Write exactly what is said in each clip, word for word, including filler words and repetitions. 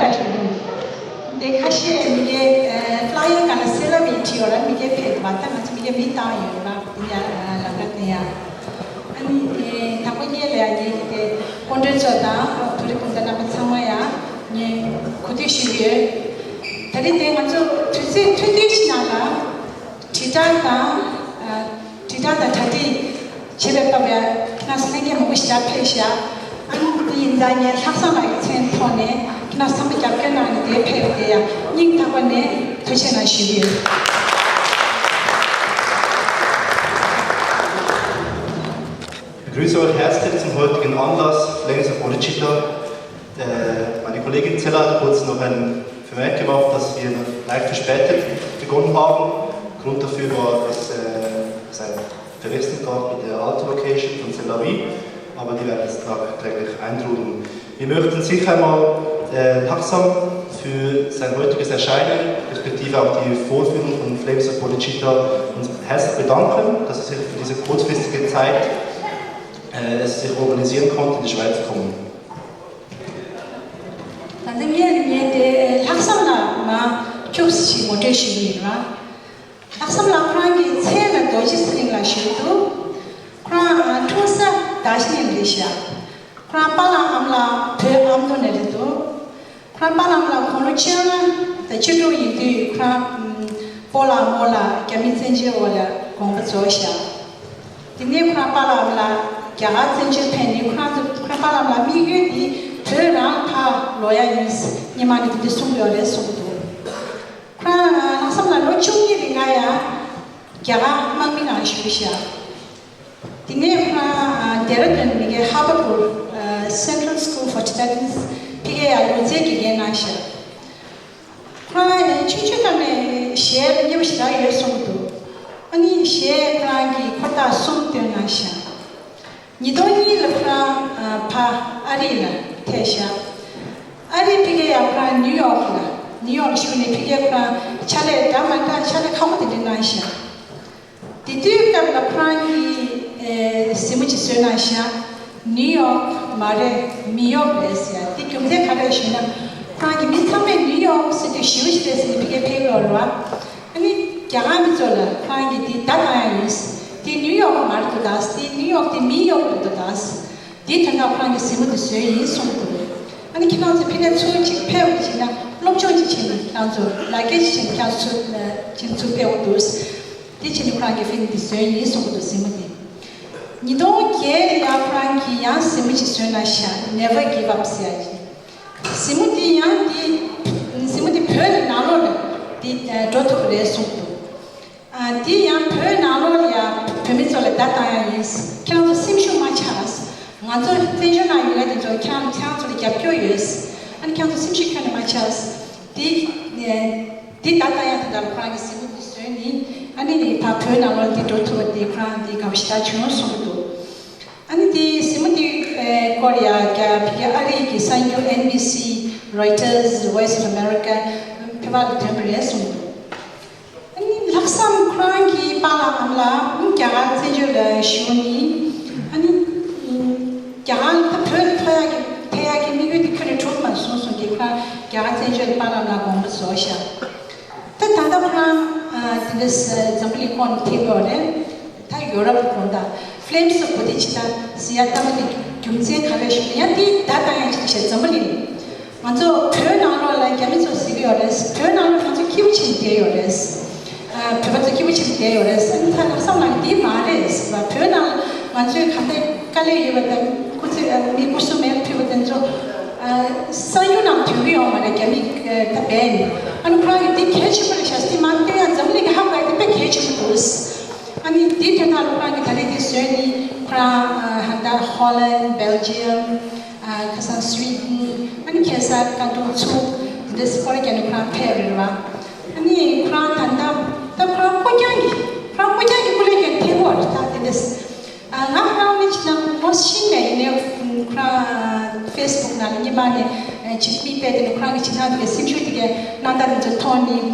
ལ་ཞུ་རྒྱུ། དེ་ཁ་ཤས་མི་སྒེར་ཕླ་ཡར་སྒང་ལ་སེ་ལ་བི་བྲིས་ཡོད་ར། མི་སྒེར་ཕེབས་པ་ད་ང་ཚོ་མི་སྒེར་མི་བཏང་ཡོད་ར། དེ་ཡ་ལབ་ན་དེ་ཡ། ཨ་ནི་དང་པོ་ཉིད་ལ་ཡ་ངེད་ཀྱི་དེ་སྐུ་མགྲོན་ཚོ་དང་བོད་རིགས་སྤུན་ཟླ་རྣམ་པ་ཚང་མ་ཡ་ངས་གོ་སྒྲིག་ཞུས་ཡོད། ད་རེས་དེ་ང་ཚོ་དུས་ཚོད་ཐུང་ཐུང་ཞིག་ནང་ལ། དྲིལ་བསྒྲགས་དང་། ཨ། དྲིལ་བསྒྲགས་དང་གྲ་སྒྲིག་བྱེད་པའི་སྐབས་ལ་ཁྱེད་རང་ཚོ་ལྷན་རྒྱས་མང་པོ་ཞིག་ཕེབས་ཤག་ཨ་ནི་དེ་ཡིན་ཙང་ངས་ལྷག་བསམ་ལགས་ཀྱི་མཚན་ཐོག་ནས་ཁྱེད་རང་ཚོ་ཚང་མ་རྒྱབ་སྐྱོར་གནང་ནས་དེ་ཕེབས་པ་དེ་ཡང་སྙིང་ཐག་པ་ནས་ཐུགས་རྗེ་གནང་ཞུ་གི་ཡོད། Ich begrüße euch herzlich zum heutigen Anlass Flames of Bodhicitta. Äh, meine Kollegin Zella hat kurz noch ein Vermerk gemacht, dass wir leicht verspätet begonnen haben. Grund dafür war, dass äh, es ein Verwechslung gab mit der alten Location von Selawi, aber die werden jetzt nachträglich eintrudeln. Wir möchten sicher einmal äh, Taksam für sein heutiges Erscheinen, respektive auch die Vorführung von Flames of Bodhicitta, uns herzlich bedanken, dass er sich für diese kurzfristige Zeit äh, es sich organisieren konnte, in die Schweiz kommen. ད་ལྟ་ངས་ངས་དེ་ལྷག་བསམ་ལ་མ་ཁྱུག་ཅིག་ངོ་སྤྲོད་ཞུ་གི་ཡིན་ར། ལྷག་བསམ་ལགས་ཁོ་རང་གི་མཚན་ལ་རྡོ་རྗེ་ཚེ་རིང་ལགས་ཞུ་གི་འདུག་ཁོ་རང་འཁྲུངས་ས་རྡ་ཤི་ནས་རེད་ཤག་ཁོ་རང་པཱ་ལགས་ཨ་མ་ལགས་བོད་ཨ་མདོ་ནས་རེད་འདུག་ཁོ་རང་པཱ་ལགས་ཨ་མ་ལགས་དགུང་ལོ་ཆེན་ལ་ད་ཕྱི་དྲོ་ཡིན་དུས་ཁོ་རང་སྤོ་ལགས་རྨོ་ལགས་རྒྱ་མི་བཙན་བྱོལ་འོག་ལ་དགོངས་པ་རྫོགས་ཤག་དེ་ནས་ཁོ་རང་པཱ་ལགས་ཨ་མ་ལགས་རྒྱ་གར་བཙན་བྱོལ་ཕེབས་ནས་ཁོ་རང་ཚོ་ཁོ་རང་པཱ་ལགས་ཨ་མ་ལགས་དམིགས་ཡུལ་དེ་བོད་རང་ཕར་ལོག་ཡ་ཡིན། སྔོན་མ་ནས་དེ་འདྲ་གསུངས་ཡོད་རེད་གསུངས་འདུག་ཁོ་རང་ལྷག་བསམ་ལགས་ལོ་བཅུ་གཉིས་རིང་ང་ཡ་རྒྱ་གར་དམག་མི་ནང་བཞུགས་ཤག་དེ་ནས་ཁོ་རང་ལྡེ་ར་ལྡུན་མི་སྒེར་ཧ་བ་པུར་Central School for Tibetans ཕ་གིར་ཡ་ལུས་རྩལ་དགེ་རྒན་གནང་ཤག་ཁོ་རང་ཆུང་ཆུང་སྐབས་ནས་གཞས་སྙན་པོ་ཞེ་དྲག་ཡོད་གསུངས་འདུག་ཨ་ནི་གཞས་ཁོ་རང་གིས་འཁོར་ཐག་གསུམ་བཏོན་གནང་ཤག་ཉིས་སྟོང་གཉིས་ལ་ཁོ་རང་ཕ་ཨ་རི་ལ་ཐད་ཤག་ཨ་རི་ཕ་གིར་ཡ་ཁོ་རང་ནིའུ་ཡོག་ལ་ནིའུ་ཡོག་ལ་བཞུགས་ནས་ཕ་གིར་ཁོ་རང་ཕྱག་ལས་འདྲ་མ་འདྲ་ཕྱག་ལས་ཁག་པོ་དེ་འདྲ་གནང་ཤག་དེ་དུས་སྐབས་ལ་ཁོ་རང་གིས་ཨེ་གཟིགས་མོ་ཅིག་བཟོས་གནང་ཤག་ནིའུ་ཡོག་མ་རེད། མི་ཡོག་རེད་ཟེར་ཡ། དེ་རྒྱུ་མཚན་ག་རེ་ཞུས་ན། ཁོ་རང་གི་མི་ཚང་མས་ནིའུ་ཡོག་ཟེར་དུས་ཞེ་པོ་ཅིག་རེད་ཟེར་ནས་ཕ་གིར་ཕེབས་ཡོད་རེད་བ། ཨ་ནི་རྒྱ་གར་མི་ཚོ་ལ་ཁོ་རང་གིས་དེ་བརྡ་བཏང་ཡ་ཡིན། དེ་ནིའུ་ཡོག་མ་རེད་འདུག་ད། དེ་ནིའུ་ཡོག་དེ་མི་ཡོག་རེད་འདུག་ད། དེའི་དོན་དག་ཁོ་རང་གིས་གཟིགས་མོ་དེ་བཟོས་ཡིན་གསུངས་འདུག་ཨ་ནི་ཁྱེད་རང་ཚོ་ཕ་གིར་ཚུར་ཅིག་ཕེབས་ཅིག་ན་སློབ་སྦྱོང་ཅིག་བྱས་ནས་ཁྱེད་རང་ཚོ་ལག་འཁྱེར་ཅིག་བྱས་ནས་ཁྱེད་རང་ཚོ་ཅིག་ཚུར་ཕེབས་འདུག་དེ་བྱས་ནས་ཁོ་རང་གིས་ཕ་གིར་འདི་བཟོས་ཡིན་གསུངས་འདུག་གཟིགས་མོ་དེ། ཉིས་སྟོང་བརྒྱད་ལ་ཡང་ཁོ་རང་གིས་ཡང་གཟིགས་མོ་ཅིག་བཟོས་གནང་ཤག Never Give Up ཟེར་ཡ་ཅིག་གཟིགས་མོ་དེ་ཡང་དེ་གཟིགས་མོ་དེ་བོད་ཀྱི་ནང་ལོགས་ལ་དེ་འགྲོ་ཐུབ་པ་རེད་གསུངས་འདུག་ཨ། དེ་ཡང་བོད་ནང་ལོགས་ལ་ཡང་བོད་མི་ཚོ་ལ་བརྡ་བཏང་ཡ་ཡིན། ཁྱེད་རང་ཚོ་སེམས་ཤུགས་མ་ཆག་ང་ཚོ་བཙན་བྱོལ་ནང་ཡོད་མཁན་དེ་ཚོ་ཁྱེད་རང་ཁྱེད་རང་ཚོ་ལ་རྒྱབ་སྐྱོར་ཡོད། ཨ་ནི་ཁྱེད་རང་ཚོ་སེམས་ཤུགས་ཁྱོན་ནས་མ་ཆག་དེ་དེ་བརྡ་བཏང་ཡ་དེ་འདྲ་ལ་ཁོ་རང་གིས་གཟིགས་མོ་དེ་བཟོས་ནི། ཨ་ནི་ཕར་བོད་ནང་ལོགས་དེ་འགྲོ་ཐུབ་པ་དེ་ཁོ་རང་དེ་དགའ་པོ་ཞེ་དྲག་བྱུང་གསུངས་འདུག་ཨ་ནི་དེ་གཟིགས་མོ་དེ་སྐོར་ཡ་རྒྱ་ཕ་གི་ཨ་རི་གི་གསར་འགྱུར་N B C, Reuters, Voice of America ཕལ་པ་ལ་ཐོན་པ་རེད་གསུངས་འདུག་ཨ་ནི་ལྷག་བསམ་ཁོ་རང་གི་པཱ་ལགས་ཨ་མ་ལགས་རྒྱ་གར་བཙན་བྱོལ་ལ་བཞུགས་ནི། ཨ་ནི་རྒྱ་གར་ལ་ད་བོད་ལ་ཐོན་ཡག་གི་ཐད་ཡག་གི་དམིགས་ཡུལ་དེ་ཁྱོན་ནས་གྲུབ་མ་སོང་གསུངས་ཀྱི། ཁོ་རང་རྒྱ་གར་བཙན་བྱོལ་ལ་པཱ་ལགས་ལ་དགོངས་པ་རྫོགས་ཤག་ད་ད་ལྟ་ཁོ་རང་ཨ་དེ་འདྲ་འཛམ་བུ་གླིང་ཁོངས་ནས་ཐེབས་ཡོད་རེད། ད་ཡོ་རོབ་དགོན་བདག་Flames of Bodhicitta ཟེར་ཡ་བཏགས་པ་དེ་རྒྱུ་མཚན་ག་རེ་ཞུ་ན། ཡང་དེ་བརྡ་བཏང་ཡ་ཅིག་བྱས། འཛམ་བུ་གླིང་ང་ཚོ་བོད་ནང་ལོགས་ལ་རྒྱ་མི་ཚོ་ཟེར་གྱི་ཡོད་རེད། བོད་ནང་ལ་ང་ཚོ་སྐྱིད་པོ་བྱས་བསྡད་ཡོད་རེད། ཨ། བོད་པ་ཚོ་སྐྱིད་པོ་བྱས་བསྡད་ཡོད་རེད། ཨ་ནི་ད་ལྷག་བསམ་ལགས་འདི་མ་རེད་ཟེར་བ། བོད་ནང་ང་ཚོའི་ག་འདྲ་དཀའ་ལས་ཡོད་པ་དང་སྐུ་ཚེ་མི་སྐུ་གཟུགས་མེད་ཕུལ་བ་དེ་ཚོ་གསར་འགྱུར་ནང་ཐོན་གྱི་ཡོད་མ་རེད། རྒྱ་མི་ད་བས་ནི། ཨ་ནི་ཁོ་རང་གིས་འདི་གལ་ཆེན་པོ་རེད་ཤག་འདི་མ་སྟོན་ཡ་འཛམ་གླིང་གི་ཧ་གོ་ཡ་འདི་དཔེ་གལ་ཆེན་པོ་འདུག་ཨ་ནི་འདི་དོན་དག་ལ་ཁོ་རང་གིས་ད་རེས་འདི་བཟོས་ནི། ཁོ་རང་ཧན་ད་ཧོ་ལན། སྦེལ་ཇི་ཡམ། ཁ་སང་སུའི་ཌེན། ཨ་ནི་ཁ་སང་ཀ་འདུང་ཚུགས་འདི་འདྲ་སྐོར་རྒྱག་ནི་ཁོ་རང་ཕེབས་རེད་བ། ཨ་ནི་ཁོ་རང་ད་ལྟ་ད་ཁོ་རང་སྐུ་རྐྱང་གི་ཁོ་རང་སྐུ་རྐྱང་གི་སྐུ་ལས་ཀྱང་ཐེ་བོ་རེད། ད་དེ་འདྲ། ཨ། ང་ཧ་ལས་ཅི་ན་ངོ་ཤེས་མེད་ཡིན་ནའི་ཁོ་རང་ཕེ་སི་བུག་ནང་ལ་ཉི་མ་ནས་ཅིག་མིག་དཔེ་དེ་ནས་ཁོ་རང་གི་བྱེད་སྟངས་དེ་གའི་སེམས་ཤུགས་དེ་གའི་རྣམ་ཐར་དེ་ཚོ་མཐོང་ནས།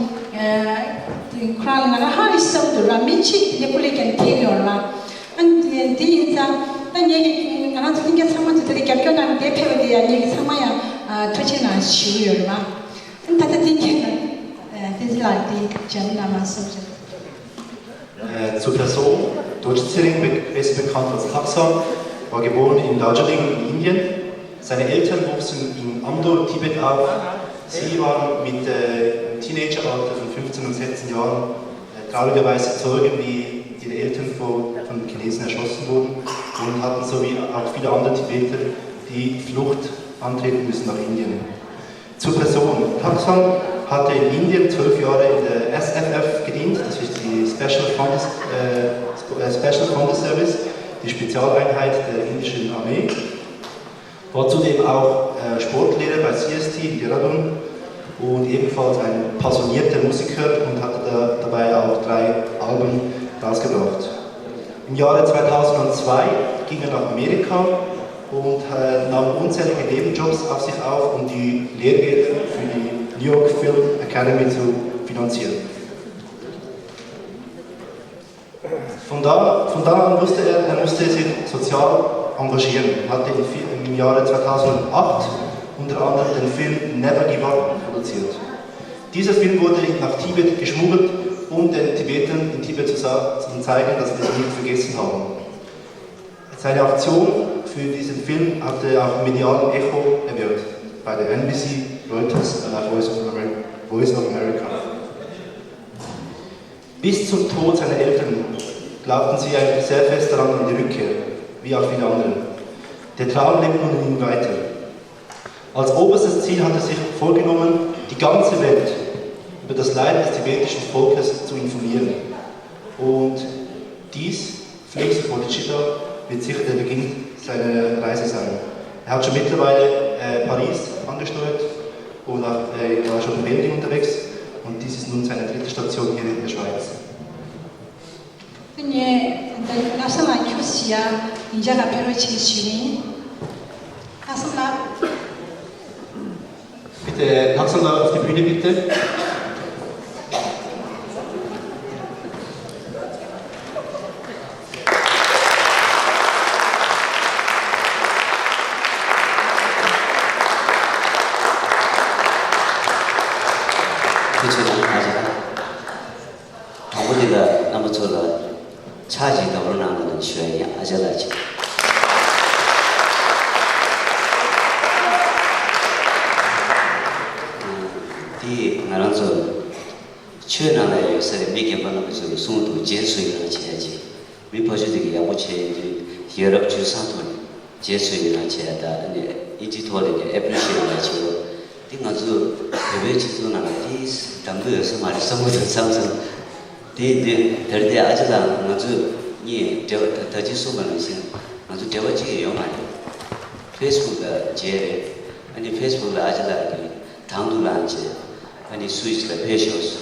ཁོ་རང་ལ་ང་རང་ཧ་ལས་བསམ་འདུག་ར། མི་གཅིག་དེ་འདྲའི་སྐུ་ལས་ཀྱང་ཐེ་ཡོད་ར། ཨ་ནི་དེ་ཡིན་ཙང་ད་ངེད་ཀྱི་ང་རང་ཚོ་ལྷན་རྒྱས་ཚང་མ་ཚོ་དེ་ལ་རྒྱབ་སྐྱོར་གནང་ནས་དེ་ཕེབས་པ་དེ་ཡང་ངེད་ཀྱི་ཚང་མ་ཡང་ ཨ། ཐུགས་རྗེ་གནང་ཞུ་གི་ཡོད་རེད་པ། ད་ལྟ་དེ་གྱད་ན་བསྟན་འཛིན་ལགས་དེ་མཇལ་ན་མ་སོང་ཞེས། Äh, zur Person. Doji Tsering be- besser bekannt als Taksang, war geboren in Darjeeling in Indien. Seine Eltern wuchsen in Amdo, Tibet auf. Sie waren mit äh, im Teenageralter von fünfzehn und sechzehn Jahren äh, traurigerweise Zeugen, wie ihre Eltern vor, von den Chinesen erschossen wurden und hatten, so wie auch viele andere Tibeter, die Flucht antreten müssen nach Indien. Zur Person. Taksang hatte in Indien zwölf Jahre in der S F F gedient, das ist die Special Forces, äh, Special Forces Service, die Spezialeinheit der indischen Armee. War zudem auch äh, Sportlehrer bei C S T in Dehradun und ebenfalls ein passionierter Musiker und hatte da, dabei auch drei Alben rausgebracht. Im Jahre zweitausendzwei ging er nach Amerika und äh, nahm unzählige Nebenjobs auf sich auf, um die Lehrgelder für die New York Film Academy zu finanzieren. Von da, von da an wusste er, er musste sich sozial engagieren und hatte im, Fi- im Jahre zweitausendacht unter anderem den Film Never Give Up produziert. Dieser Film wurde nach Tibet geschmuggelt, um den Tibetern in Tibet zu, sa- zu zeigen, dass wir sie nicht vergessen haben. Seine Aktion für diesen Film hatte auch medialen Echo erwirkt, bei der N B C, Reuters und auch Voice of America. Voice of America. Bis zum Tod seiner Eltern glaubten sie eigentlich sehr fest daran, an die Rückkehr, wie auch viele andere. Der Traum lebte nun in ihm weiter. Als oberstes Ziel hatte er sich vorgenommen, die ganze Welt über das Leiden des tibetischen Volkes zu informieren. Und dies, Flex Bodhicitta, wird sicher der Beginn seiner Reise sein. Er hat schon mittlerweile äh, Paris angesteuert und auch, äh, war schon in Belgien unterwegs und dies ist nun seine dritte Station hier in der Schweiz. དེ་ནས་ད་ལྟ་ལྷག་བསམ་ལགས་ཁྱོད་ཞིག་ཡ་ཡིན་ཇ་ལ་ཕེབས་རོགས་བྱེད་ཞུས་ཡིན། ལྷག་བསམ་ལགས། Bitte, Taksang auf die Bühne, bitte. དང་པོ་འདི་ལ་རྣམ་པ་ཚོ་ལ་ཕྱག་ཅིག་བརྡབ་རོགས་གནང་ལ་ཞུ་ཡ་ཡིན། ཨ་ཅག་ལགས་ཅིག་འདི་ང་རང་ཚོ་ཆོས་ནང་ལ་ཡོད་ས་རེད། མི་རྒན་པ་རྣམ་པ་ཚོས་གསུངས་འདུག་རྗེས་སུ་ཡི་རང་བྱེད་ཡ་ཅིག་མི་ཕར་ཕྱོགས་དེ་གི་ཡག་པོ་བྱས་ཡོད་དུས་ཡ་རབས་སྤྱོད་བཟང་ཐོག་ནས་རྗེས་སུ་ཡི་རང་བྱེད་ཡ་དང་ཨ་ནི་ཨི་ཇི་ཐོག་ལ་ནས་ཨེ་པི་རི་ཤི་ཨེ་ཊི་ཡ་བྱེད་དགོས། འདི་ང་ཚོ་བོད་པའི་སྤྱི་ཚོགས་ནང་ལ་དེ་འདང་གི་ཡོད་ས་མ་རེད་བསམ་གི་འདུག་བསམ་སོང་། དེ་ཡིན་དུས་ད་རེས་དེ་ཨ་ཅག་དང་ང་ཚོ་གཉིས་འབྲེལ་བ་ད་ད་ཅི་གསུངས་པ་ནང་བཞིན་ང་ཚོ་འབྲེལ་བ་གཅིག་ཡོད་མ་རེད། ཕེ་སི་བུག་ལ་མཇལ་རེད། ཨ་ནི་ཕེ་སི་བུག་ལ་ཨ་ཅག་ལགས་ཀྱིས་དང་དུ་ལངས་བྱས། ཨ་ནི་སུད་སི་ལ་ཕེབས་ཤོག་ཟེར།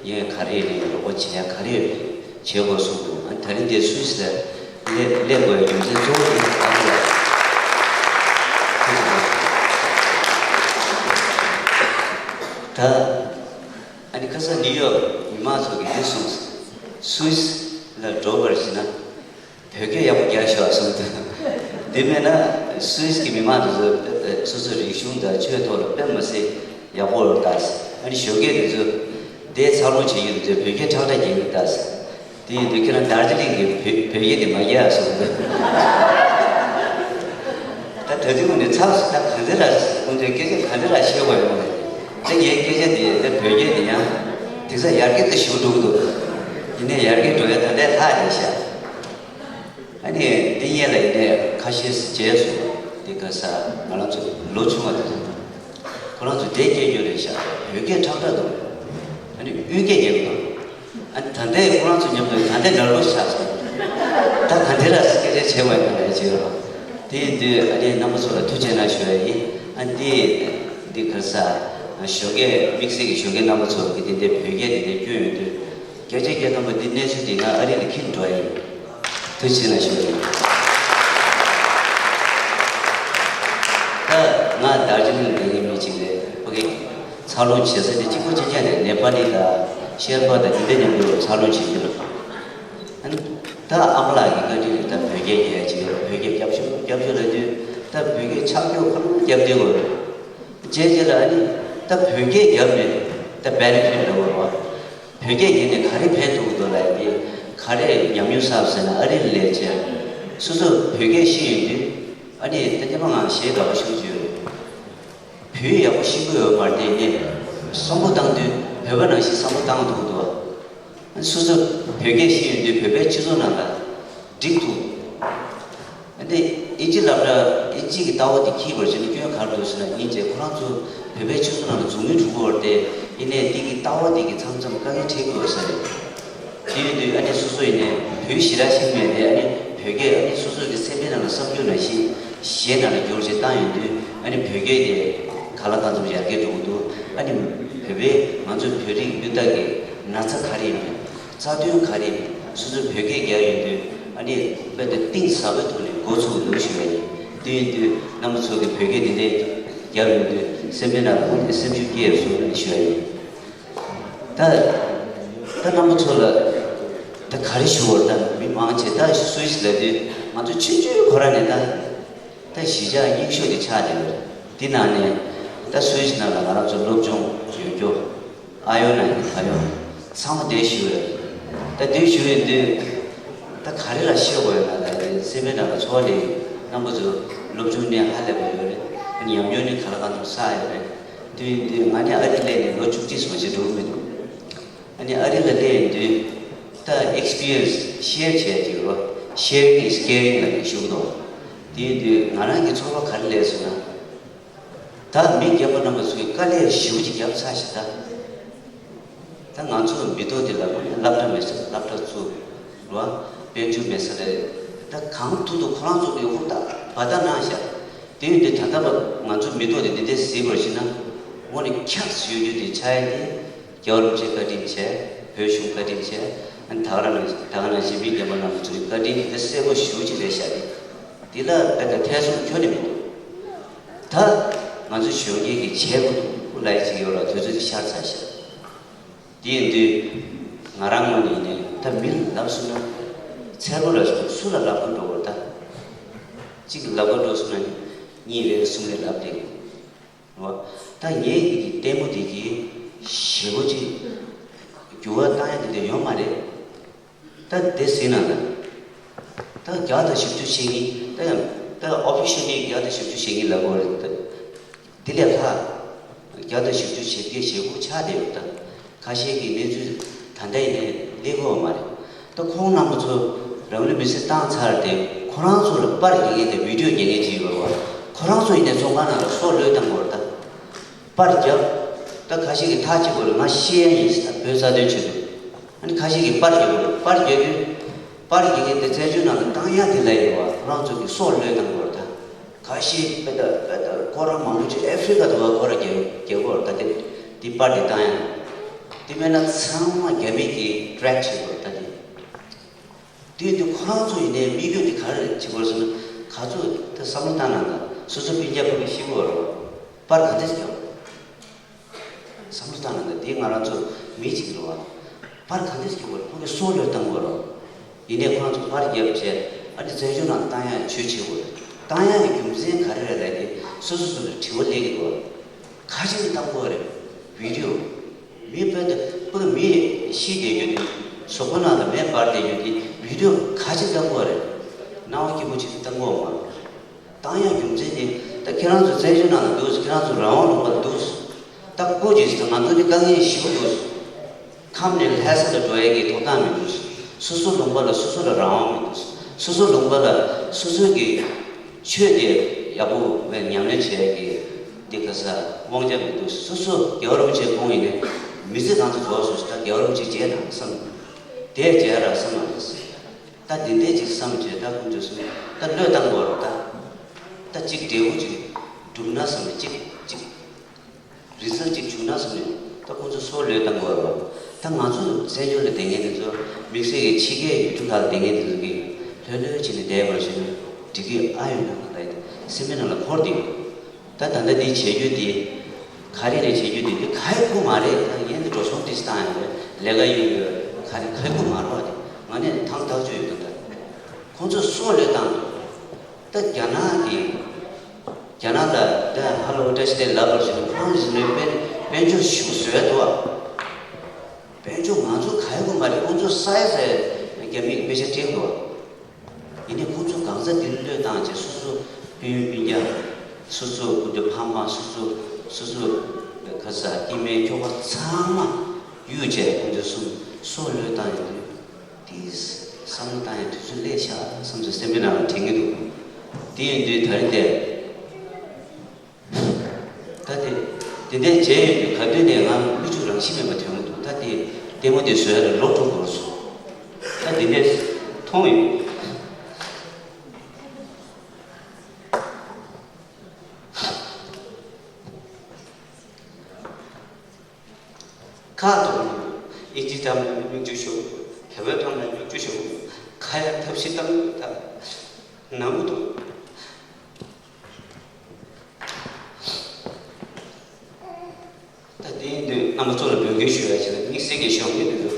ཡིན་ག་རེ་ཡིན་རེད། རོགས་པ་བྱེད་ཡ་ག་རེ་ཡོད་རེད། བྱེད་དགོས་གསུངས་འདུག་ཨ་ནི་ད་རིང་འདིར་སུད་སི་ལ་སླེབས་སླེབས་དགོས་ཡ་རྒྱུ་མཚན་གཙོ་བོ་དེ་ཨ་ཁུ་ལགས་ཁྱེད་ཚོ་ད། ཨ་ནི་ཁ་སང་ནིའུ་ཡོག་མི་མང་ཚོ་གིས་འདི་གསུངས། སུད་སི་ལ་འགྲོ་བར་བྱེད་ན། བོད་སྐད་ཡག་པོ་རྒྱག་ཤོག་གསུངས་འདུག་འདི་མེད་ན་སུད་སི་གི་མི་མང་དེ་ཚོ་སོ་སོའི་རིག་གཞུང་དང་ཆོས་ཐོག་ལ་དཔེ་མི་སྲིད་ཡག་པོ་རེད་ད། ཨ་ནི་ཞོགས་ཀས་དེ་ཚོ་དེ་འཚར་ལོངས་བྱེད་ཀྱི་རེད་ཚོས་བོད་སྐད་ཁྲག་ཁྲག་རྒྱག་གི་ད། དེ་ཡིན་དུས་ཁྱེད་རང་དར་ཇི་ལིང་གི་བོད་བོད་སྐད་དེ་མ་རྒྱག་གསུངས་འདུག་ད་ད་དུང་ནས་ཚགས་སུ་ད་གང་ཚེ་ར་ཁོང་ཚོས་སྐད་ཆ་གང་ཚེ་ར་བཤད་དགོས་ཡོད་མ་རེད། ད་ངའི་སྐད་ཆ་དེ་ད་བོད་སྐད་དེ་ཡང་དེང་སང་ཡར་རྒྱས་ད་ཞེ་པོ་འགྲོ་གི་འདུག་ཡིན་ནའི་ཡར་རྒྱས་འགྲོ་ཡ་ད་ལྟའི་ལྷག་རེད་ཤག་ཨ་ནི་འདི་སྔོན་ལ་ཡིན་ནའི་ཁ་ཤས་སུ་མཇལ་སོང་། འདི་ག་ས་ང་རང་ཚོ་ལོ་ཆུང་བ་དེ་ཚོ་ཁོ་རང་ཚོ་དེ་སྐད་རྒྱག་རེད་ཤག་བོད་སྐད་ཁྲག་ཁྲག་འདུག་ཨ་ནི་དབུས་སྐད་རྒྱག་གི་འདུག་ཨ་ནི་ད་ལྟའི་ཁོ་རང་ཚོ་མཉམ་དུ་ད་ལྟའི་ནར་བོ་ཆགས་སོང་། ད་ག་འདི་ར་སྐད་ཆ་བྱེད་དགོས་ཡ་ག་རེ་བྱེད་རོགས། དེ་ཡིན་དུས་ཨ་ནི་རྣམ་པ་ཚོ་ལ་ཐུགས་རྗེ་གནང་ཞུ་ཡ་ཡིན། ཨ་ནི་དེ་འདི་ག་ས་ཞོགས་ཀས་དམིགས་བསལ་གྱི་ཞོགས་ཀས་རྣམ་པ་ཚོ་གི་དེ་འདྲའི་བོད་སྐད་དེ་འདྲ་སྐྱོན་ཡོད་དུས། བརྒྱ་ཆ་བརྒྱ་ཐམ་པ་འདི་གནས་ཚུལ་འདི་ང་ཨ་རི་ལ་འཁྱེར་འགྲོ་ཡ་ཡིན། ཐུགས་རྗེ་གནང་ཞུ་ཡིན། ད་ང་དར་ཇི་ལིང་ལ་ཡིན་མི་གཅིག་རེད། ཕ་གི་འཚར་ལོངས་བྱེད་ས་དེ་གཅིག་པོ་གཅིག་རྐྱང་རེད། ནེ་པ་ལི་དང་ཤེར་པ་དང་འདི་འདྲ་མཉམ་དུ་འཚར་ལོངས་བྱེད་རྒྱུ་རེད། ཨ་ནི་ད་ཨ་མ་ལགས་ཀྱི་བཀའ་དྲིན་རེད། ད་བོད་སྐད་རྒྱག་ཡ་གཅིག་ཡོད་རེད། བོད་སྐད་རྒྱབ་ཤོག་རྒྱབ་ཤོག་ལབ་དུས་ད་བོད་སྐད་ཆག་སྐྱོ་ཁོ་རང་རྒྱབ་བསྡད་དགོས་རེད། བྱས་རྗེས་ལ་ཨ་ནི་ད་བོད་སྐད་བརྒྱབ་ནས་ད་བེ་ནི་ཕིཊ་འདྲ་བོ་རེད་བ། བོད་སྐད་བརྒྱབ་ནས་ག་རེ་ཕན་ཐོགས་འདུག་ལབ་ཡ་དེ་ག་རེ་ཉམས་མྱོང་བསགས་ཟེར་ན་ཨ་རི་ལ་སླེབས་བྱས་སོ་སོ་བོད་སྐད་ཤེས་ཡོང་དུས་ཨ་ནི་ད་སྙམ་པ་ང་གཞས་དགའ་པོ་ཤུགས་ཆེ་ཡོད་རེད། བོད་ཡག་པོ་ཤེས་ཀྱི་ཡོད་མ་རེད་དེ་ནས་བསམ་བློ་བཏང་དུས་བོད་པ་ནང་བཞིན་བསམ་བློ་བཏང་ཐུབ་འདུག་སོ་སོ་བོད་སྐད་ཤེས་ཡོང་དུས་བོད་པའི་སྤྱི་ཚོགས་ནང་ལ་འགྲིག་ཐུབ། འདི་ཨིན་ཇི་སློབ་གྲྭ་ཨིན་ཇི་གི་ལྟ་བ་འདི་འཁྱེར་བར་བྱས་ནས་སྐྱོན་ག་རེ་འདུག་ཟེར་ན་ཡིན་ཅེ་ཁོ་རང་ཚོ་བོད་པའི་སྤྱི་ཚོགས་ནང་ལ་འཛུགས་མི་འགྲོ་གི་ཡོད་རེད་དེ་ཡིན་ནའི་འདི་གི་ལྟ་བ་འདི་གི་མཚམས་མཚམས་དཀའ་ངལ་འཕྲད་ཀྱི་ཡོད་ས་རེད། དེ་ཡིན་དུས་ཨ་ནི་སོ་སོ་ཡིན་ནའི་བོད་ཞེ་དྲག་ཤེས་མེད་དེ་ཨ་ནི་བོད་སྐད་ཨ་ནི་སོ་སོ་གི་སེམས་པའི་ནང་ལ་བསམ་རྒྱུ་ནང་བཞིན་གཞས་ནང་ལ་བསྒྱུར་བྱས་བཏང་ཡོང་དུས་ཨ་ནི་བོད་སྐད་དེ་ག་ལ་གང་འཚམ་ཡར་རྒྱས་འགྲོ་གི་འདུག་ཨ་ནི་བོད་པའི་ང་ཚོ་བོད་རིགས་སྤུན་ཟླ་གི་ན་ཚ་ག་རེ་ཡིན་མིན། རྩ་དོན་ག་རེ་ཡིན་སོ་སོའི་བོད་སྐད་རྒྱག་ཡོང་དུས་ཨ་ནི་དཔེ་དེ་གཏིང་ཟབ་པའི་ཐོག་ནས་འགོ་ཚུགས་འདུག་ཞུ་བ་ཡིན། དེ་ཡིན་དུས་རྣམ་པ་ཚོ་གི་བོད་སྐད་འདི་འདྲའི་རྒྱག་ཡོང་དུས་སེམས་པའི་ནང་དུ་དཔེ་སེམས་ཤུགས་སྐྱེས་སོང་ཞུ་བ་ཡིན། ད་ད་རྣམ་པ་ཚོ་ལ་ད་ག་རེ་ཞུ་བར་ད་མི་མང་ཆེ་ད་སུས་ལབ་དུས་ང་ཚོ་ཆུང་ཆུང་ཁོ་ར་ནས་ད་ད་གཞིས་ཆགས་རྙིང་ཤོས་དེ་ཆགས་བསྡད་ཡོད་རེད། འདི་ནང་ནས་ད་སུས་ནང་ལ་ང་རང་ཚོ་སློབ་སྦྱོང་ཡོད་རྒྱུ། ཨ་ཡོ་ན་ཡིན་ད་ཡོ། ཚང་མ་བསྡད་བཞུགས་ཡོད། ད་བསྡད་བཞུགས་ཡོད་དུས། ད་ག་རེ་ལ་བཤད་དགོས་ཡོད་ན་ད་དེ་སེམས་པའི་ནང་ལ་ཚོར་བ་ལས་རྣམ་པ་ཚོ་སློབ་སྦྱོང་ནས་ཧ་ལས་པ་ཡོད་རེད། ཉམས་མྱོང་ནི་ག་ལ་གང་འཚམ་བསགས་ཡོད་རེད། དུས་དུས་ང་ནི་ཨ་རི་སླེབས་ནས་ལོ་བཅུ་གཅིག་སོང་ཞིག་འགྲོ་གི་མི་འདུག་ཨ་ནི་ཨ་རི་ལ་སླེབས་ཡོང་དུས་ད་ཨེག་སི་པི་རི་ཡན་སི་ཤེར་བྱས་ཀྱི་རོ། Sharing is caring ལ་ནི་ཞུ་གི་འདུག་དེ་ཡིན་དུས་ང་རང་གི་ཚོར་བ་ག་རེ་སླེབས་སོང་ན། ད་མི་རྒན་པ་རྣམ་པ་ཚོས་དཀའ་ལས་ཞེ་པོ་ཅིག་བརྒྱབ་ཚར་ཞིག་ད། ད་ང་ཚོ་མི་ཐོག་འདི་ལ་སློབ་གྲྭ་མེད་ས་སློབ་གྲྭ་བཙུགས་རོ། དཔལ་འབྱོར་མེད་ས་ལས་ད་གང་ཐུབ་ཐུབ་ཁོ་རང་ཚོ་གི་ཧུར་ཐག་བར་ཐག་གནང་ཤག་དེ་ཡིན་དུས་ད་ལྟ་བར་ང་ཚོ་མི་ཐོག་འདི་འདི་འདྲའི་གཟིགས་པར་བྱས་ན་དངོས་གནས་ཁྱབ་ཡོད་རྒྱུ་དེ་ཆགས་ཡ་དེ། རྒྱལ་བ་རིན་པོ་ཆེ་བཀའ་དྲིན་ཆེ། བོད་གཞུང་བཀའ་དྲིན་ཆེ། ཨ་ནི་ད་ག་རང་ད་ག་ནང་བཞིན་མི་རྒན་པ་རྣམས་ཚོའི་བཀའ་དྲིན་དེ་གསལ་པོ་ཞེ་པོ་ཅིག་རེད་ཤག་དེ། དེ་ལ་དཔེ་ད་ཐེ་ཚོམ་ཁྱོན་ནས་མི་འདུག་ད་ང་ཚོ་གཞོན་སྐྱེས་ཀྱི་བྱེད་དགོས་འདུག་ལབ་ཡ་ཅིག་ཡོད་ལ་དུས་ཚོད་ཅིག་ཤར་ཚར་ཤག་དེ་ཡིན་དུས་ང་རང་ངོས་ནས་ཡིན་ནའི་ད་མི་ལ་ལབ་སོང་ན་འཚེར་པོ་ལ་སོང་སུ་ལ་ལབ་གི་འགྲོ་དགོས་ད། གཅིག་ལབ་གི་འགྲོ་སོང་ན་ནི་གཉིས་རེ་གསུམ་རེ་ལབ་བསྡད་གི། རེད་བ། ད་ངའི་གི་ལྟད་མོ་དེ་གི་ཞེ་པོ་ཅིག་འགྱུར་བ་བཏང་ཡ་དེ་འདྲ་ཡོད་མ་རེད། ད་དེ་ཟིན་ན་ད། ད་བརྒྱ་དང་བཞི་བཅུ་ཞེ་གཉིས་ད་ཡང་ད་ཨོ་ཕི་ཤལ་ནི་བརྒྱ་དང་བཞི་བཅུ་ཞེ་གཉིས་ལབ་དགོས་རེད་ད། དེ་ལས་ལྷག་བརྒྱ་དང་བཞི་བཅུ་ཞེ་བརྒྱད་ཞེ་དགུ་ཆགས་བསྡད་ཡོད་ད། ཁ་ཤས་ཀྱི་གནས་ཚུལ་ད་ལྟ་ཡིན་ནའི་སླེབས་ཀྱི་ཡོད་མ་རེད། ད་ཁོང་རྣམ་པ་ཚོ་རང་ལུས་མེར་སྲེག་བཏང་ཚར་ཏེ་ཁོ་རང་ཚོ་ལ་པར་རྒྱག་མཁན་དང་བི་ཌིའོ་རྒྱག་མཁན་ཅིག་ཡོད་རེད་བ། ཁོ་རང་ཚོ་ཡིན་ནའི་བཙོན་ཁང་ནང་ལ་སྲོག་བློས་བཏང་དགོས་རེད་ད། པར་རྒྱབ། ད་ཁ་ཤས་ཀྱིས་ཐག་བཅད་དགོས་རེད་ང་ཤི་ཡ་ཡིན་ཟེར་ད་བོད་རྩ་དོན་ཆེད་དུ། ཨ་ནི་ཁ་ཤས་ཀྱིས་པར་རྒྱག་དགོས་རེད་པར་རྒྱག་དུས། པར་རྒྱག་མཁན་དེ་བཙན་བྱོལ་ནང་ལ་བཏང་ཡ་དེ་ལ་ཡོད་བ་ཁོ་རང་ཚོ་གིས་སྲོག་བློས་བཏང་དགོས་རེད་ད། ཁ་ཤས་དཔེ་ད་དཔེ་ད་ཁོ་རང་མང་པོ་ཅིག་ཨེ་ཧྥི་རི་ཀ་དུ་བ་ཁོ་ར་རྒྱལ་རྒྱལ་ཁོར་ད་དེ་དེ་པར་དེ་བཏང་ཡང་། དེ་མེད་ན་ཚང་མ་རྒྱ་མི་གིས་ཊེ་རེག་བྱེད་དགོས་ད་དེ། དེ་དུས་ཁོ་རང་ཚོ་ཡིན་ནའི་དམིགས་ཡུལ་དེ་ག་རེ་བྱེད་དགོས་ཟེར་ན་ག་ཚོད་ད་བསམ་བློ་བཏང་ན་ད་སོ་སོ་སྤུན་ཀྱག་ཕ་གི་ཤི་དགོས་རེད་པར་ག་འདྲས་རྒྱག་བསམ་བློ་བཏང་ན་འདི་ང་རང་ཚོ་མི་གཅིག་རེད་བ། པར་ག་འདྲས་སྐྱོ་བ་ཁོང་གིས་སྲོག་བློས་བཏང་དགོས་རོ། ཡིན་ནའི་ཁོང་ཚོ་པར་རྒྱབ་བྱས་ཨ་ནི་བཙན་བྱོལ་ནང་བཏང་ཡ་ཇུས་བྱེད་དགོས་རེད། བཏང་ཡ་ཡི་རྒྱུ་མཚན་ག་རེ་རེད་ལབ་དེ་སོ་སོ་སོ་ལ་དྲི་བ་སླེབས་ཀྱི་འདུག་ཁ་ཤས་ཀྱིས་བཏང་དགོས་རེད། བི་ཌིའོ། མི་དཔེ་འདི་དཔེ་མི་ཤི་བསྡད་རྒྱུ་དེ་གཟུགས་པོ་ནང་ལ་མེ་འབར་བསྡད་རྒྱུ་དེ་བི་ཌིའོ་ག་ཅིག་བཏང་དགོས་རེད། སྣང་བ་སྐྱིད་པོ་ཅིག་བཏང་དགོས་མ། བཏང་ཡག་རྒྱུ་མཚན་ནི་ད་ཁྱེད་རང་ཚོ་བཙན་བྱོལ་ནང་ལ་འདུག་ཁྱེད་རང་ཚོ་རང་དབང་ལུང་པར་འདུག་ད་སྐུ་མཁྱེན་ང་ཚོ་ནི་དཀའ་ངལ་ཞེ་པོ་འདུག་ཁམས་ནས་ལྷ་ས་ལ་འགྲོ་ཡག་གི་ཐོབ་ཐང་མི་འདུག་སོ་སོ་ལུང་པ་ལ་སོ་སོ་ལ་རང་དབང་མི་འདུག་སོ་སོ་ལུང་པ་ལ་སོ་སོ་གི་ཆོས་དེ་ཡག་པོ་ཉམས་ལེན་བྱེད་ཡག་གི་འདི་ག་ས་དབང་ཆ་མི་འདུག་སོ་སོ་རྒྱལ་བ་རིན་པོ་ཆེ་ཁོང་ཡིན་ནས་མི་ཚེ་གང་དུ་རྫོགས་སོང་ཞིག་ད་རྒྱལ་བ་རིན་པོ་ཆེ་མཇལ་དང་བསམ། དེ་མཇལ་ར་བསམ་མ་རེད། ད་དེ་འདྲས་ཅིག་བསམ་བྱས་ད་ཁོང་ཚོས་གསུངས་ད་བློས་བཏང་དགོས་རེད་ད། ད་ཅིག་འབྲས་བུ་ཅིག་འགྲུབ་ན་བསམ་ནས་ཅིག་ཅིག་རི་ཛལ་ཅིག་བྱུང་ན་བསམ་ནས་ད་ཁོང་ཚོ་སྲོག་བློས་བཏང་དགོས་རེད་བ། ད་ང་ཚོ་བཙན་བྱོལ་ལ་བསྡད་མཁན་དེ་ཚོ་དམིགས་བསལ་གྱི་ཕྱི་རྒྱལ་ཡུལ་གྲུ་ཁག་ལ་བསྡད་མཁན་དེ་ཚོ་གིས་ལྷོད་ལྷོད་བྱས་ནས་བསྡད་པར་བྱས་ན་འགྲིག་གི་ཨ་ཡོད་ན་ང་ལ་སེམས་པའི་ནང་ལ་འཁོར་བསྡད་ཡོད། ད་ད་ལྟ་འདི་བྱེད་རྒྱུ་འདི། ག་རེ་རེད་བྱེད་རྒྱུ་འདི་འདི་ག་ཡི་ཁུག་མ་རེད་ད་ཡན་འདི་འགྲོ་སོང་ཏིས་བཏང་ཡང་རེད་ལས་ཀ་ཡོད་ཡོད་ག་རེ་ག་ཡི་ཁུག་མ་རེད་བ་དེ་ང་ནས་ཐང་ཐག་ཆོད་ཡོད་ད་ད། ཁོང་ཚོས་སྲོག་བློས་བཏང་། ད་རྒྱ་ནག་གི་ རྒྱ་ནག་ལ་ད་ཧ་ལོ་བཀྲ་ཤིས་བདེ་ལེགས་ལབ་པར་བྱས་ནས་ཁོ་རང་ཚོ་ནས་དཔལ་དཔལ་འབྱོར་ཞིག་བཟོས་འདུག་བ། དཔལ་འབྱོར་ང་ཚོ་ག་ཡོད་གི་མ་རེད། ཁོང་ཚོ་ས་ཡ་ས་ཡ་རྒྱ་མིས་དཔེ་ཆ་སྤྲད་འདུག་བ། ཡིན་ནའི་ཁོང་ཚོ་གང་ཟག་འདི་བློས་བཏང་བྱས་སོ་སོ་སྤུན་ཡུལ་སྤུན་ཀྱག་སོ་སོ་སྐུ་ཕྲུག་ཕ་མ་སོ་སོ་སོ་སོ་ག་ས་སྐྱེ་དམན་ཁྱོ་ག་ཚང་མ་གཡུག་བྱས་ཁོང་ཚོ་གསུམ་སྲོག་བློས་བཏང་ཡོད་དུས། དེས་བསམ་བློ་བཏང་ཡང་དུས་ཚོད་སླེབས་ཤག་བསམ་ཚུལ་སེམས་པའི་ནང་ལ་དྲན་གྱི་འདུག་དེ་ཡིན་དུས་ད་རེས་དེ། ད་དེ་དེ་འདྲའི་བྱས་ཡོད་དུས་ག་དུས་ནས་ང་མི་ཆུ་རང་ཤི་མེད་པ་དོན་གྱི་འདུག་ད་དེ་ལྟད་མོ་དེ་བཟོས་ལ་ལོ་དྲུག་འགོར་སོང་། ད་དེ་འདྲའི་མཐོང་ཡོད། ཁ་དོག་ནི་ཨིན་ཇི་གཏམ་ལ་ནི་སྨྱུག་ཆུ་ཤོར། བལ་པོའི་གཏམ་ལ་སྨྱུག་ཆུ་ཤོར། ཁ་ཡ་ཐབས་ཤེས་བཏང་ཡོད་ད། ནང་དུ། ད་དེ་ཡིན་དུས་རྣམ་པ་ཚོ་ལ་འབོད་སྐུལ་ཞུ་ཡ་ཆེད་དུ་དམིགས་བསལ་གྱི་ཤོག་ངེས་འདུག་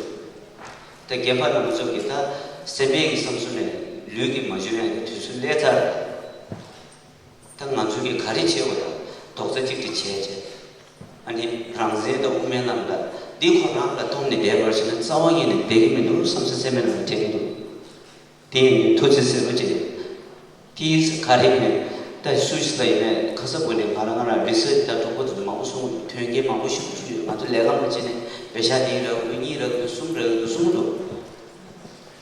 ད་རྒན་པ་རྣམ་པ་ཚོ་གིས་ད་སེམས་པའི་གི་བསམ་ཚུལ་ནས་ལུས་ཀྱི་མ་བྱུང་ཡ་གི་དུས་ཚོད་སླེབས་ཚར། ད་ང་ཚོ་གིས་ག་རེ་བྱེད་དགོས་ཡ། རྡོག་རྩ་གཅིག་སྒྲིལ་བྱས་བྱས། ཨ་ནི་རང་བཙན་དང་དབུ་མའི་ལམ་ལ་འདི་ཁོ་རང་ལ་གཏོང་ནས་བསྡད་པར་བྱས་ན་རྩ་བ་ཉིད་ནས་བསྡད་ཀྱི་མི་འདུག་བསམ་ས་སེམས་པའི་ནང་ལ་དྲན་གྱི་འདུག་དེ་ཡིན་དུས་ཐུགས་རྗེ་ཆེ་ཟེར་བ་ཅིག་རེད། དེའི་ག་རེ་ཡིན་ནའི་ད་སུད་སི་ལ་ཡིན་ནའི་ཁ་ས་བོད་ནས་ང་རང་ང་རང་རི་སར་ཆི་ད་གྲོགས་པོ་ཚོ་མང་པོ་གསུང་གི་འདུག་དོན་རྐྱེན་མང་པོ་ཞིག་བྱུང་ཡོད། ང་ཚོ་ལས་ཀ་མ་བྱས་ནས་པེ་ཤག་དེ་རག་གི་འདུག་གཉིས་རག་གི་འདུག་གསུམ་རག་གི་འདུག་གསུང་གི་འདུག་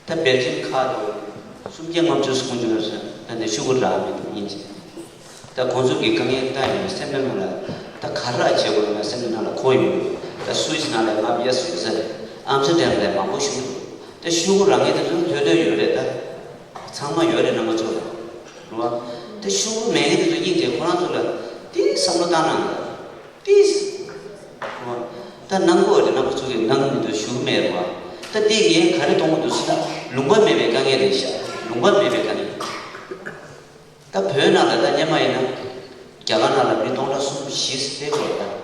ད་བེལ་ཇམ་ཁག་དང་སུམ་བརྒྱ་ལྔ་བཅུ་གསུང་རྒྱུ་ཡོད་ཟེར། ད་ནས་ཤོག་གུ་རག་མི་འདུག་ཡིན་ཅིག་ད་ཁོང་ཚོ་གི་དཀའ་ངལ་ལྟ་ཡོང་སེམས་པའི་ནང་ལ་ད་ག་རེ་བྱེད་དགོས་ན་སེམས་པའི་ནང་ལ་འཁོར་ཡོང་གི་འདུག་ད་སུད་སི་ནང་ལ་ལྔ་བརྒྱ་ཟེར་ཟེར། ཨམ་སི་ཊར་ཌམ་ལ་མང་པོ་ཞུགས་འདུག་ད་ཤོག་གུ་རག་མཁན་དེ་ཚོ་ལྷོད་ལྷོད་ཡོད་རེད། ད་ཚང་མ་ཡོད་རེད་རྣམ་པ་ཚོ་ལ་རེད་བ། ད་ཤོག་གུ་མེད་མཁན་དེ་ཚོ་སྙིང་རྗེ་ཁོ་རང་ཚོ་ལ་དེ་བསམ་བློ་བཏང་ན་ད། ཏིས། ད་ནང་གོ་རེ་ནང་གོ་ཚུགས་ཀྱི་ནང་མི་འདུག་ཞུ་མེད་རེད་བ། ད་དེ་ངས་ག་རེ་གཏོང་གི་འདུག་ཟེར་ན་ལུང་པ་མེད་པའི་དཀའ་ངལ་རེད་ཤག་ལུང་པ་མེད་པའི་དཀའ་ངལ། ད་བོད་ནང་ལ་ད་སྔོན་མ་ཡིན་ན་རྒྱ་གར་ནང་ལ་མི་སྟོང་ཕྲག་གསུམ་བཞི་སླེབས་ཡོད་རེད་ད།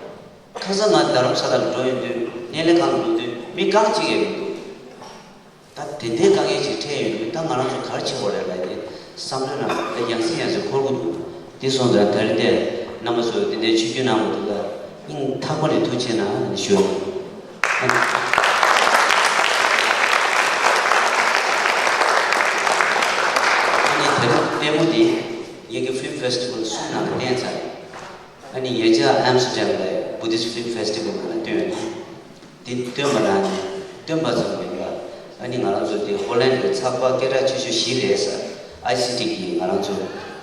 ཁ་སང་ང་རྡ་རམ་ས་ལ་ལ་འགྲོ་ཡོང་དུས་སྣེ་ལེན་ཁང་ལ་འགྲོ་དུས་མི་རྐང་གཅིག་ཡང་མི་འདུག་ད་དེ་འདྲའི་དཀའ་ངལ་ཅིག་འཕྲད་ཡོང་དུས་ད་ང་རང་ཚོ་ག་རེ་བྱེད་དགོས་རེད་ལབ་དེ་བསམ་བློའི་ནང་ད་ཡང་སེ་ཡང་སེ་འཁོར་གྱི་འདུག་དེ་སོང་ཙང་ད་རེས་དེ་རྣམ་པ་ཚོས་དེ་འདྲའི་ཆིབས་བསྒྱུར་གནང་བ་དེ་ལ་སྙིང་ཐག་པ་ནས་ཐུགས་རྗེ་ཆེ་གནང་ཞུ། ཨ་ནི་དེ་རིང་ལྟད་མོ་དེ་ངེད་ཀྱི་ཕིལམ་ཕེ་སི་ཊི་བལ་གསུམ་ནང་ལ་བསྟན་ཚར། ཨ་ནི་ཉེ་ཆར་ཨམ་སི་ཊར་ཌམ་ལ་བུ་དིསི་ཕིལམ་ཕེ་སི་ཊི་བལ་ནང་ལ་བཏོན་ཡོད། དེ་བཏོན་པ་ན་ནི་བཏོན་པ་ཙམ་མིན་པར་ཨ་ནི་ང་རང་ཚོ་དེ་ཧོ་ལན་གྱི་ཚགས་པར་སྐད་གྲགས་ཆེ་ཤོས་བཞི་རེད་ཟེར། ཨའི་སི་ཊི་གིས་ང་རང་ཚོ་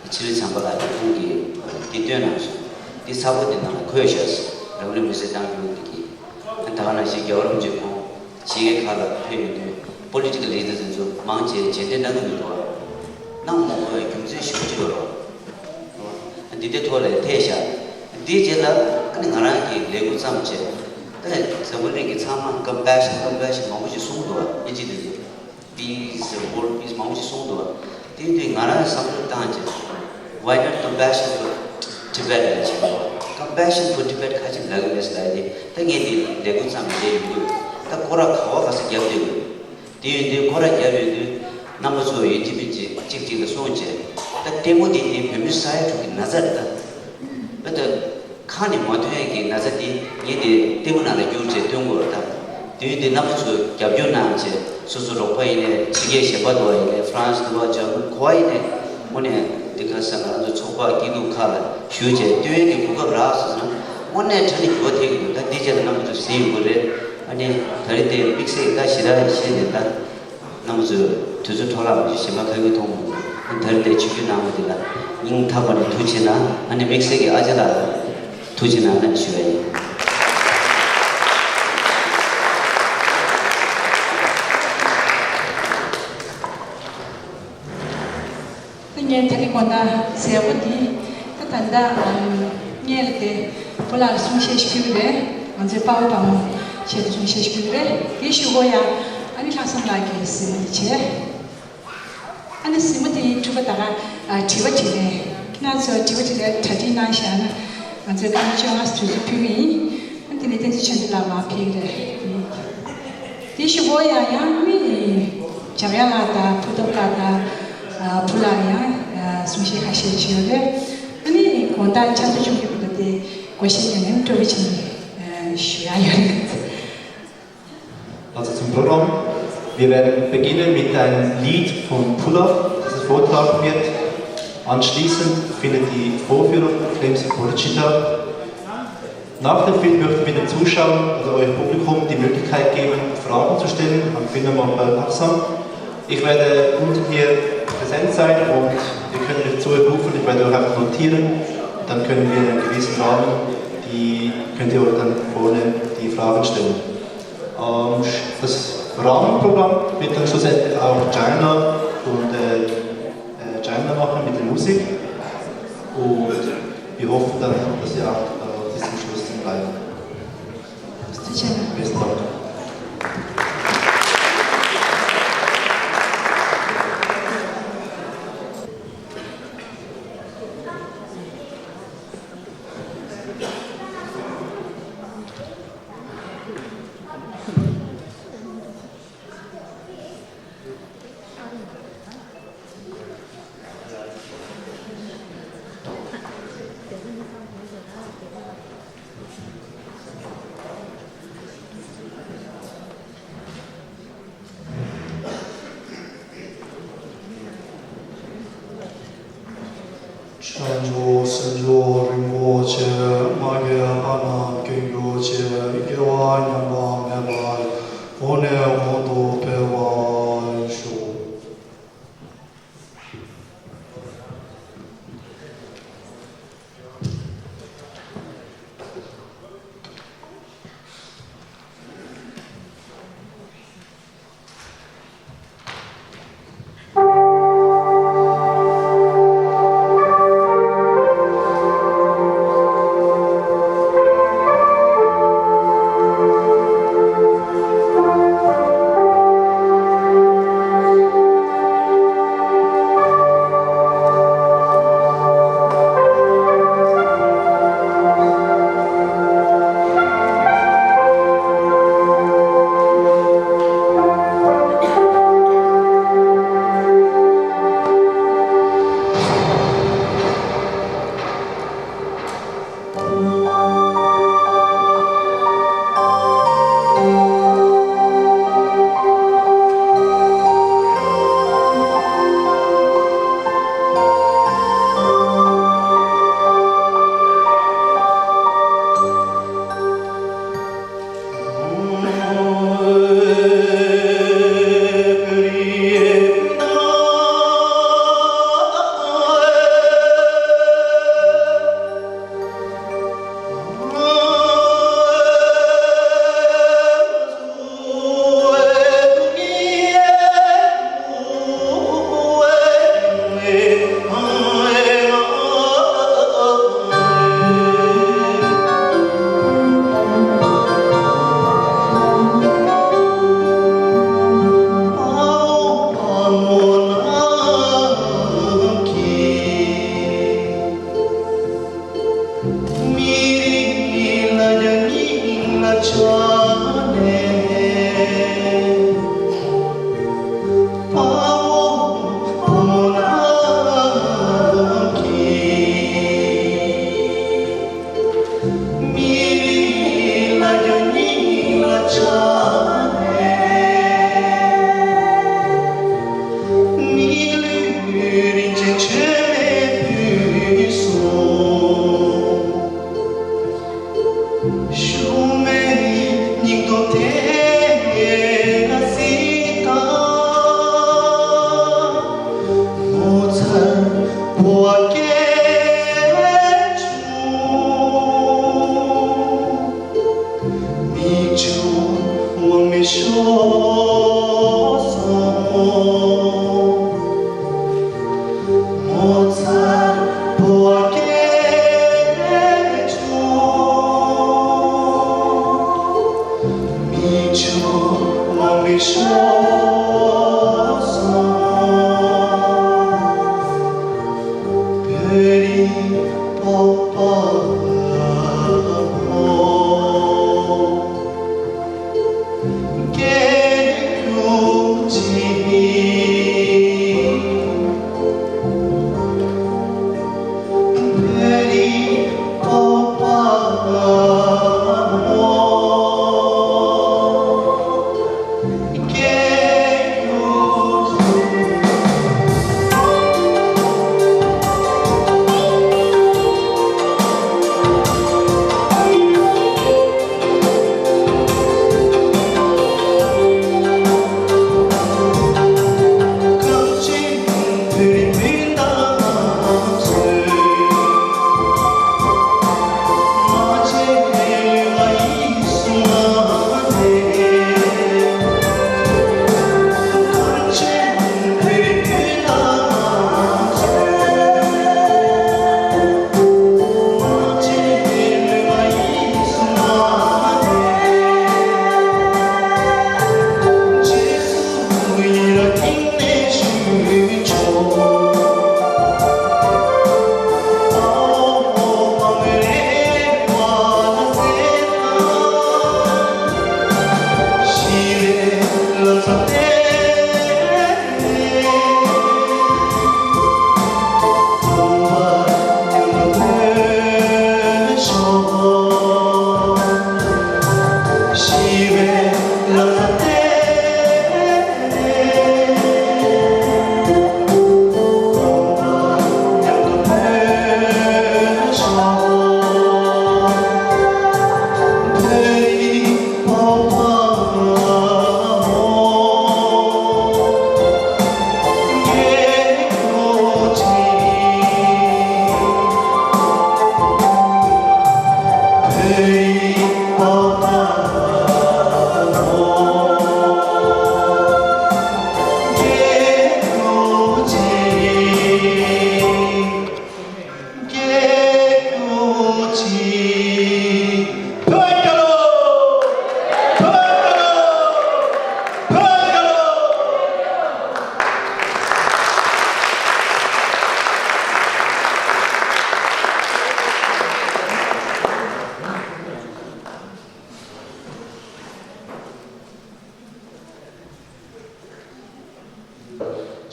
ཕྱི་ལུས་བྱམས་པ་ལགས་ཀྱི་ཁོང་གིས་དེ་བཏོན་གནང་སོང་། དེ་ཚགས་པར་དེ་ནང་ལ་འཁོད་བཞག་སོང་། རང་ལུས་མེར་སྲེག་བཏང་རྒྱུ་དེ་གིས། ད་ག་ནང་བཞིན་རྒྱལ་བ་རིན་པོ་ཆེ་ཁོང་ཕྱི་རྒྱལ་ཁག་ལ་ཕེབས་ཡོང་དུས་པོ་ལི་ཊི་ཀལ་ལི་ཌར་དེ་ཚོ་མང་ཆེ་མཇལ་འཕྲད་གནང་གི་མི་འདུག་བ། གནང་མ་དགོས་པའི་རྒྱུ་མཚན་ཞིབ་ཕྲ་ཅིག་ཡོད་རེད་བ། འདི་དེ་ཐོག་ལ་ཐད་ཤག་འདིའི་རྗེས་ལ་ཨ་ནི་ང་རང་གིས་ལས་འགུལ་བརྩམས་བྱས། ད་འཛམ་བུ་གླིང་གི་ཚང་མ་compassion compassion མང་པོ་ཞིག་གསུངས་འདུག་བ། ཨིན་ཇི་དེ་ཚོ་peace world peace མང་པོ་ཞིག་གསུངས་འདུག་བ། དེ་དུས་ང་རང་བསམ་བློ་བཏང་བྱས། Why not compassion for Tibet ལབ་བྱས། Compassion for Tibet ཁ་ཅིག་ལབ་ཀྱི་མེད་ཟེར་ལབ་ཡ་དེ་ད་ངས་འདི་ལས་འགུལ་བརྩམས་བྱས་ཡོང་དུས་ད་སྐོར་ར་ག་བ་ག་ས་རྒྱབ་བསྡད་དགོས། དེ་ཡིན་དུས་སྐོར་ར་རྒྱབ་ཡོང་དུས་རྣམ་པ་ཚོ་ཡིན་གཅིག་མིན་གཅིག་གཅིག་གཅིག་ལ་གསུངས་བྱས། ད་ལྟད་མོ་དེ་དེ་བོད་མི་ས་ཡ་དྲུག་གི་ན་ཚ་རེད་ད། བོད་ད་ཁ་ནས་མ་ཐོན་ཡས་ཀྱི་ན་ཚ་དེ་ངས་དེ་ལྟད་མོ་ནང་ལ་བསྒྱུར་བྱས་སྟོན་དགོས་རེད་ད། དེ་ཡིན་དུས་རྣམ་པ་ཚོ་རྒྱབ་སྐྱོར་གནང་བྱས་སོ་སོ་རོགས་པ་ཡིན་ནའི་ཕྱི་རྒྱལ་གཞན་པ་འདུག་བ་ཡིན་ནའི་ཧྥ་རན་སི་འདུག་བ་འཇར་མ་ནི་ག་བ་ཡིན་ནའི་དངོས་གནས་འདི་ག་ས་ང་རང་ཚོ་ཚོགས་པ་སྐྱིད་སྡུག་ཁག་ལ་ཞུགས་བྱས་སྟོན་ཡས་ཀྱི་གོ་སྐབས་རག་སོང་ན་དངོས་གནས་དྲང་གནས་འགྱུར་བ་ཐེབས་ཀྱི་འདུག་ད་འདི་རྗེས་ལ་རྣམ་པ་ཚོས་གཟིགས་ཡོང་གི་རེད། ཨ་ནི་ད་རེས་དེ་དམིགས་བསལ་གྱི་ད་ཞེ་དྲག་བཤད་ནས་ད། རྣམ་པ་ཚོས་དུས་ཚོད་འཕྲོ་བརླག་མ་བྱེད། གཞན་པ་ག་གིས་མཐོང་མི་འདུག་ཨ་ནི་ད་རེས་དེ་ཆིབས་བསྒྱུར་གནང་བ་དེ་ལ་སྙིང་ཐག་པ་ནས་ཐུགས་རྗེ་ཆེ་གནང་། ཨ་ནི་དམིགས་བསལ་གྱི་ཨ་ཅག་ལགས་ལ་ཐུགས་རྗེ་ཆེ་གནང་ཞུ་བ་ཡིན། ངས་ད་རེས་དགོང་དག་མཛད་སྒོ་འདི་ད་ད་ལྟ་སྔོན་ལ་དེ་བུ་ལགས་ལ་གསུང་བཤད་ཞིག་ཕུལ་གི་རེད། ང་ཚོའི་དཔའ་བོ་དཔའ་མོ་ཆེད་དུ་གསུང་བཤད་ཞིག་ཕུལ་གི་རེད། དེའི་གཞུག་གུ་ཡང་ཨ་ནི་ལྷག་བསམ་ལགས་ཀྱིས་གཟིགས་མོ་འདི་བྱས། ཨ་ནི་གཟིགས་མོ་དེའི་དྲུག་པ་ད་ག་དྲི་བ་དྲིས་ལན། ཁྱེད་རང་ཚོས་དྲི་བ་དྲིས་ལན་གྲ་སྒྲིག་གནང་བཞག་ན་ང་ཚོས་སྐར་མ་བཅོ་ལྔ་དུས་ཚོད་ཕུལ་གི་ཡིན། ཨ་ནི་དེ་ནས་བསྟན་འཛིན་ཆོས་འཛིན་ལགས་མར་ཕེབས་ཀྱི་རེད། དེའི་གཞུག་གུ་ཡང་ཡང་མི་འཇམ་དབྱངས་ལགས་དང་ཕུར་ཐབས་ལགས་དང་ཨ་བུ་ལགས་ཡང་ཨ་གསུང་བཤད་ཁ་ཤས་བྱས་ཡོད་རེད། ཨ་ནི་ དགོང་དག་འཆམ་མཐུན་ཡོང་གི་མི་འདུག་སྟེ། དགོངས་བཞེས་ཉན་ཉན་སྤྲོ་བའི་ཆེད་ནས་ཞུ་ཡ་ཡོད། Also zum Programm. Wir werden beginnen mit einem Lied von Pulla, das vorgetragen wird. Anschließend findet die Vorführung Flames of Bodhicitta. Nach dem Film möchten wir den Zuschauern oder euch Publikum die Möglichkeit geben, Fragen zu stellen an Filmemacher Aksam. Ich werde unten hier präsent sein und ihr könnt mich zurufen, ich werde euch einfach notieren. Dann können wir in einem gewissen Rahmen, die könnt ihr euch dann vorne die Fragen stellen. Ähm, das Rahmenprogramm wird dann schlussendlich auch Jaina und äh, äh, Jaina machen mit der Musik. Und wir hoffen dann, dass ihr auch äh, bis zum Schluss dann bleibt. Besten Dank. བྱང་ཆུབ་སེམས་མཆོག་རིན་པོ་ཆེ། མ་སྐྱེས་པ་རྣམས་སྐྱེ་གྱུར་ཅིག་དགེ་བ་ཉམས་པ་མེད་པར་གོང་ནས་གོང་དུ་འཕེལ་བར་ཤོག་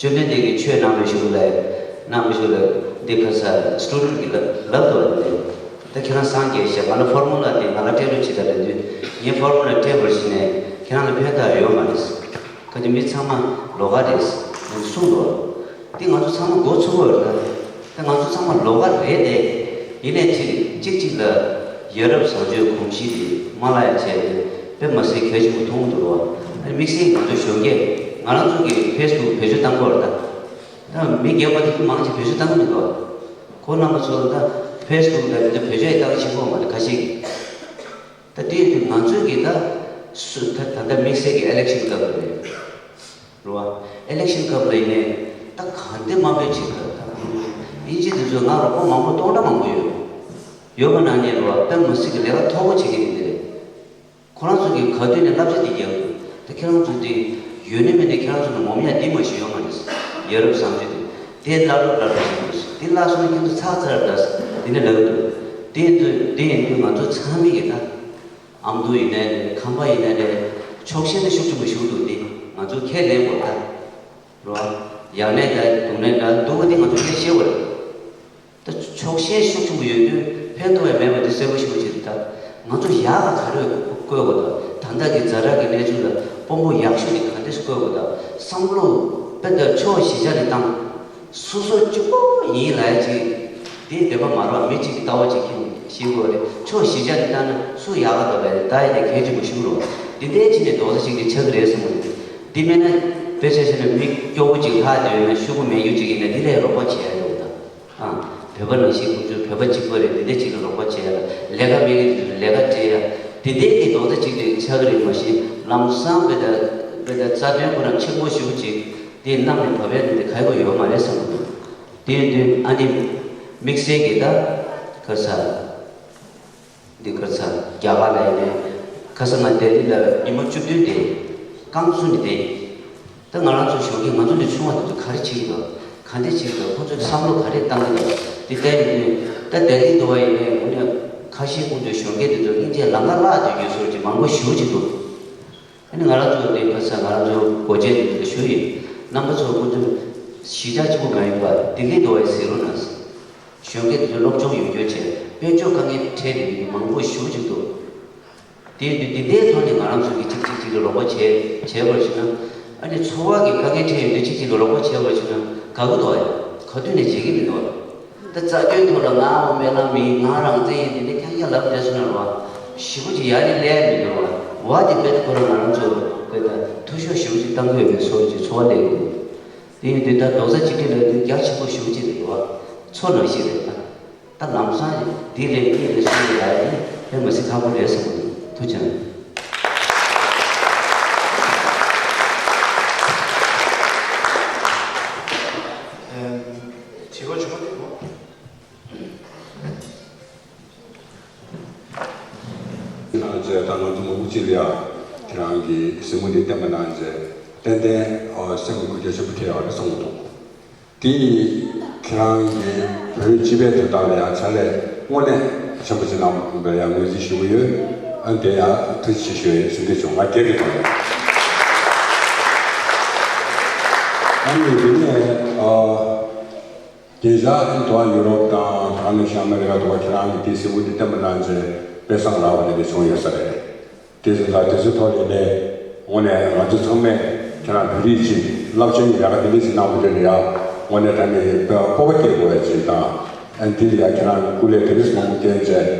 བཅོམ་ལྡན་འདས་ཀྱིས་ཆོས་གནང་བའི་གཞུག་ལ། གནང་བའི་གཞུག་ལ་འདི་ག་ས་སི་ཊུ་ཌེན་ཊི་གིས་ལབ་ལབ་འདུག་བ། འདི་ད་ཁྱེད་རང་སངས་རྒྱས་ཤག་ང་ལ་ཕོར་མུ་ལ་དེ་ང་ལ་སྤྲད་རོགས་བྱེད་ད་ལབ་དུས། ངས་ཕོར་མུ་ལ་སྤྲད་པར་ཞིག་ནས་ཁྱེད་རང་ལ་ཕན་ཐོགས་ཡོད་མ་རེད། ག་དུས་མི་ཚང་མ་ལོགས་ཀ་རེད་ཟེར་གསུངས་འདུག་བ། འདི་ང་ཚོ་ཚང་མ་མགོ་ཚོས་དགོས་རེད་ད། ད་ང་ཚོ་ཚང་མ་ལོགས་ཀ་རེད་དེ། ཡིན་ནའི་ཅིག་གཅིག་གཅིག་ལ་ཡ་རབས་བཟང་སྤྱོད་གོམས་གཤིས་དེ་མ་བརླག་ཡ་བྱས་ཏེ་དཔེ་མ་སྲིད་གལ་ཆེན་པོ་མཐོང་གི་འདུག་བ། ཨ་ནི་དམིགས་བསལ་ང་ཚོ་གཞོན་སྐྱེས་ང་རང་ཚོ་གི་ཕེ་སི་བུག་བེད་སྤྱོད་བཏང་གི་ཡོད་རེད་ད། ད་མི་རྒན་པ་དེ་ཚོ་མང་ཆེ་བེད་སྤྱོད་བཏང་གི་མི་འདུག་བ། ཁོ་རྣམ་པ་ཚོ་ད་ཕེ་སི་བུག་ལ་དེ་ཚོ་བེད་སྤྱོད་བཏང་ཤེས་ཀྱི་ཡོད་མ་རེད་ཁ་ཤས་ཀྱིས། ད་དེ་ཡིན་དུས་ང་ཚོས་ཀྱི་ད་སུ་ད་ད་ལྟ་དམིགས་བསལ་གྱི་ཨི་ལེག་ཤན་སྐབས་ལ་རེད། རེད་བ། ཨི་ལེག་ཤན་སྐབས་ལ་ཡིན་ནའི་ད་ག་འདི་དམའ་འབེབས་བྱེད་ཁ་ད། དབྱིན་ཇི་འདི་ཚོས་ང་རོགས་པ་མང་པོ་སྟོང་ཕྲག་མང་པོ་ཡོད། ཡོད་པ་ནང་ནས་རེད་བ། དཔེ་མ་སྲིད་ཀྱི་ལས་ཀ་མཐོ་པོ་བྱེད་ཀྱི་ཡིན་དེ་རེད། ཁོ་རང་ཚོ་གིས་ག་དུས་ནས་བསླབ་བྱ་འདི་རྒྱག་འདུག་ད་ཁྱེད་རང་ཚོ་འདི་ཡོད་ནི་མེད་ནི་ཁྱེད་རང་ཚོ་ལ་ངོམ་ཡ་འདི་མ་ཞིག་ཡོད་མ་རེད། ཡ་རབས་བཟང་སྤྱོད་འདི་དེ་བརླག་འགྲོ་བརླག་འགྲོ་བྱེད་འདུག་འདི་བརླག་སོང་ན་ཁྱེད་ཚོ་ཚར་ཚར་འདྲ་འདི་ནས་ལབ་འདུག་དེ་འདུག་དེ་ཡིན་དུས་ང་ཚོ་ཚང་མས་ཀྱི་ད། ཨ་མདོ་ཡིན་ནའི་རེད། ཁམས་པ་ཡིན་ནའི་རེད། ཕྱོགས་ཞེན་དེ་ཤུགས་ཆེན་པོ་ཞིག་འདུག་འདི་ང་ཚོ་ཁས་ལེན་དགོས་ད། རོ། ཡག་ནའི་འདྲ་སྡུག་ནའི་འདྲ་སྡུག་པ་འདི་ང་ཚོ་ཁས་ཤེས་དགོས་རེད། ད་ཕྱོགས་ཞེན་ཤུགས་ཆེན་པོ་ཡོད་དུས་ཕན་ཐོགས་ཡ་མེད་པ་འདི་གསལ་པོ་ཞེ་པོ་ཅིག་རེད་ད། ང་ཚོ་ཡག་ག་ག་རེ་བཀོལ་དགོས་ད། ད་ལྟ་གི་ཛ་དྲག་གི་གནས་ཚུལ་ལ་དཔང་པོ་ཡག་ཤོས་དེ་ག་འདྲས་བཀོལ་དགོས་ད། བསམ་བློ་དཔེ་ད་ཕྱོགས་གཞི་ཆ་ནས་བཏང་། སོ་སོ་གཅིག་པོ་ཡིན་ལབ་ཡ་ཅིག་དེའི་བདེན་པ་མ་རེད་བ། མི་གཅིག་གི་ལྟ་བ་གཅིག་གིས་ཤེས་དགོས་རེད། ཕྱོགས་གཞི་ཆ་ནས་བལྟས་ན་སུ་ཡག་ག་འདུག་ལབ་ཡ་ལྟ་ཡ་དེ་གལ་ཆེན་པོ་ཞིག་རེད། འདི་འདྲའི་ཕྱི་ནས་རྡོག་རྩ་གཅིག་སྒྲིལ་ཆགས་ཀྱི་རེད་བསམ་གི་འདུག་འདི་མེད་ན་དཔེ་ཆ་བཞག་ན་མི་སྐྱོ་པོ་གཅིག་ལྷག་བསྡད་ཡོད་ན་ཤོག་བུ་མེད་རྒྱུ་གཅིག་ཡིན་ན་འདི་ལས་རོགས་པ་བྱེད་ཡ་ཡོད་ད། ཨ། བོད་པ་ནང་བཞིན་ཁོང་ཚོས་བོད་པ་གཅིག་པ་རེད། འདི་འདྲ་གཅིག་ལ་རོགས་པ་བྱེད་ཡ་ལ་ལས་ཀ་མེད་མཁན་དེ་ཚོ་ལས་ཀ་སྤྲད་ཡ། འདི་འདྲའི་གི་རྡོག་རྩ་གཅིག་སྒྲིལ་ཆགས་ཀྱི་རེད། མ་གཞི་ལམ་སང་དཔེ་ད་དཔེ་ད་རྩ་དོན་ཁོ་རང་ཆེན་པོ་ཞེ་པོ་ཅིག་དེ་གནམ་ནས་བབས་ཡ་དེ་འདི་ག་ཡོད་ཡོད་མ་རེད་བསམ་གི་འདུག་དེ་ཡིན་དུས་ཨ་ནི་དམིགས་བསལ་གྱི་ད་ཁ་ས་འདི་ཁ་ས་རྒྱ་གར་ལ་ཡིན་ནའི་ཁ་ས་ང་ལྡི་ལི་ལ་ཉི་མ་བཅུ་བདུན་བསྡད། རྐང་བཙུགས་ནས་བསྡད། ད་ང་རང་ཚོ་གཞོན་སྐྱེས་ང་ཚོ་ལས་ཆུང་བ་དེ་ཚོ་ག་རེ་བྱེད་ཀྱི་འདུག་ག་འདྲས་བྱེད་ཀྱི་འདུག་ཁོ་ཚོས་བསམ་བློ་ག་རེ་བཏང་གི་འདུག་འདི་བལྟས་ཡོང་དུས་ད་ལྡི་ལི་འདུག་བ་ཡིན་ནའི་དངོས་གནས་ཁ་ཤས་ཁོང་ཚོའི་གཞོན་སྐྱེས་དེ་ཚོ་དབྱིན་ཇིའི་ལམ་ཁ་བརླག་བསྡད་ཡོད་བཟོ་འདྲ་ཅིག་མང་པོ་ཞེ་པོ་ཅིག་འདུག་ཨ་ནི་ང་རང་ཚོ་འདི་ཁ་ས་ང་རང་ཚོ་སྒོ་འབྱེད་འདི་ཚོ་ཞུ་ཡིན། རྣམ་པ་ཚོ་ཁོང་ཚོ་གཞིས་ཆགས་གཅིག་པོ་མ་ཡིན་པར་ལྡི་ལི་འདུག་བ་ཡིན་ཟེར་རོགས་གནང་། གཞོན་སྐྱེས་དེ་ཚོ་སློབ་སྦྱོང་ཡོད་རྒྱུ་བྱས་དཔལ་འབྱོར་དཀའ་ངལ་འཕྲད་བསྡད་མཁན་མང་པོ་ཞེ་པོ་ཅིག་འདུག་དེ་ཡིན་དུས་འདི་འདྲའི་ཐོག་ནས་ང་རང་ཚོ་གིས་གཅིག་གཅིག་གཅིག་ལ་རོགས་པ་བྱས་བྱས་པར་ཞུ་ན། ཨ་ནི་འཚོ་བ་གི་དཀའ་ངལ་འཕྲད་ཡོང་དུས་གཅིག་གཅིག་ལ་རོགས་པ་བྱས་པར་ཞུ་ན་དགའ་གི་འདུག་ཨ། ག་དུས་ནས་བྱེད་ཀྱི་མི་འདུག་ཨ། ད་རྩ་དོན་ཐོག་ལ་ང་འོ་སྨོན་ལམ་ཡིན་ང་རང་བཙན་ཡིན་དེ་འདྲ་ཁྱང་ཁྱང་ལབ་བསྡད་སོང་ན་རོ། ཞེ་པོ་ཅིག་ཡར་ནས་སླེབས་མི་འདུག་ཨ། བ་དེ་དཔེ་ཁོ་རང་ང་རང་ཚོ་དཔེ་ད་འཐུས་ཤོར་ཞེ་པོ་ཅིག་བཏང་གི་ཡོད་པའི་བཟོ་ཅིག་ཚོར་བ་སླེབས་ཀྱི་འདུག་དེ་ཡིན་དུས་ད་རྡོག་རྩ་གཅིག་སྒྲིལ་ལབ་དུས་རྒྱ་ཆེན་པོ་ཞེ་པོ་ཅིག་རེད་འདུག་ཨ། མཚོ་ནང་བཞིན་རེད་ད། ད་ལམ་སང་འདི་ལས་གཉིས་ལས་གསུམ་ལས་ཡག་ཡིན་དཔེ་མ་སྲིད་ཁག་པོ་རེད་བསམ་གྱི་འདུག་ཐུགས་རྗེ་གནང་། ཨེམ། དྲི་བ་བྱུང་བ་འདུག་གོ། གནང་རྗེས་ད་ང་ཚོ་མང་པོ་ཅིག་ལ་ཡ་ཁྱེད་རང་གི་གཟིགས་མོ་འདི་བསྟན་པ་གནང་རྗེས་ཏན་ཏན་ཨ་སེམས་ལ་འགུལ་སྐྱོད་ཆེན་པོ་ཐེབས་ཡོད་རེད་བསམ་གྱི་འདུག་དེ་ཡིས་ཁྱེད་རང་གིས་བོད་སྤྱི་པའི་དོན་དག་ལ་ཡང་ཕྱག་ལས་དངོས་གནས་ཆེན་པོ་ཅིག་གནང་བར་ཡང་ངོས་འཛིན་ཞུ་གི་ཡོད། ཨ་ནི་དེ་ཡང་ཐུགས་རྗེ་ཆེ་ཞུ་ཡི་ཟིན་བྲིས་བྱུང་ང་སྒེར་གྱི་ཐོག་ནས། ཨ་ནི་དེ་ནས་ཨ་རྒྱལ་ཤ་ཨ་ནི་དུ་བ་ཡུ་རོབ་དང་ད་ནི་ཤ་ཨ་མི་རི་ཀ་དུ་བ་ཁྱེད་རང་གིས་དེ་གཟིགས་མོ་འདི་བསྟན་པ་གནང་རྗེས་དཔེ་བཟང་རག་པ་དེ་འདྲ་བྱུང་ཡོད་ས་རེད། དེ་ཚོ་ལ་དེ་ཚོའི་ཐོག་ནས་ནས་དངོས་གནས་ང་ཚོ་ཚང་མས་ཁྱེད་རང་བོད་རིགས་ཀྱི་རླབས་ཆེན་གྱི་ལས་ཀ་དེ་འདྲ་ཞིག་གནང་བ་དེ་ལ་ཡང་དངོས་གནས་དྲང་གནས་སྤོབས་པ་སྐྱེ་དགོས་པ་ཅིག་དང་། ཨ་ནི་དེ་ལ་ཡང་ཁྱེད་རང་གི་སྐུ་ལས་དེ་འདྲ་ཞིག་མང་པོ་བསྐྱོན་བྱས་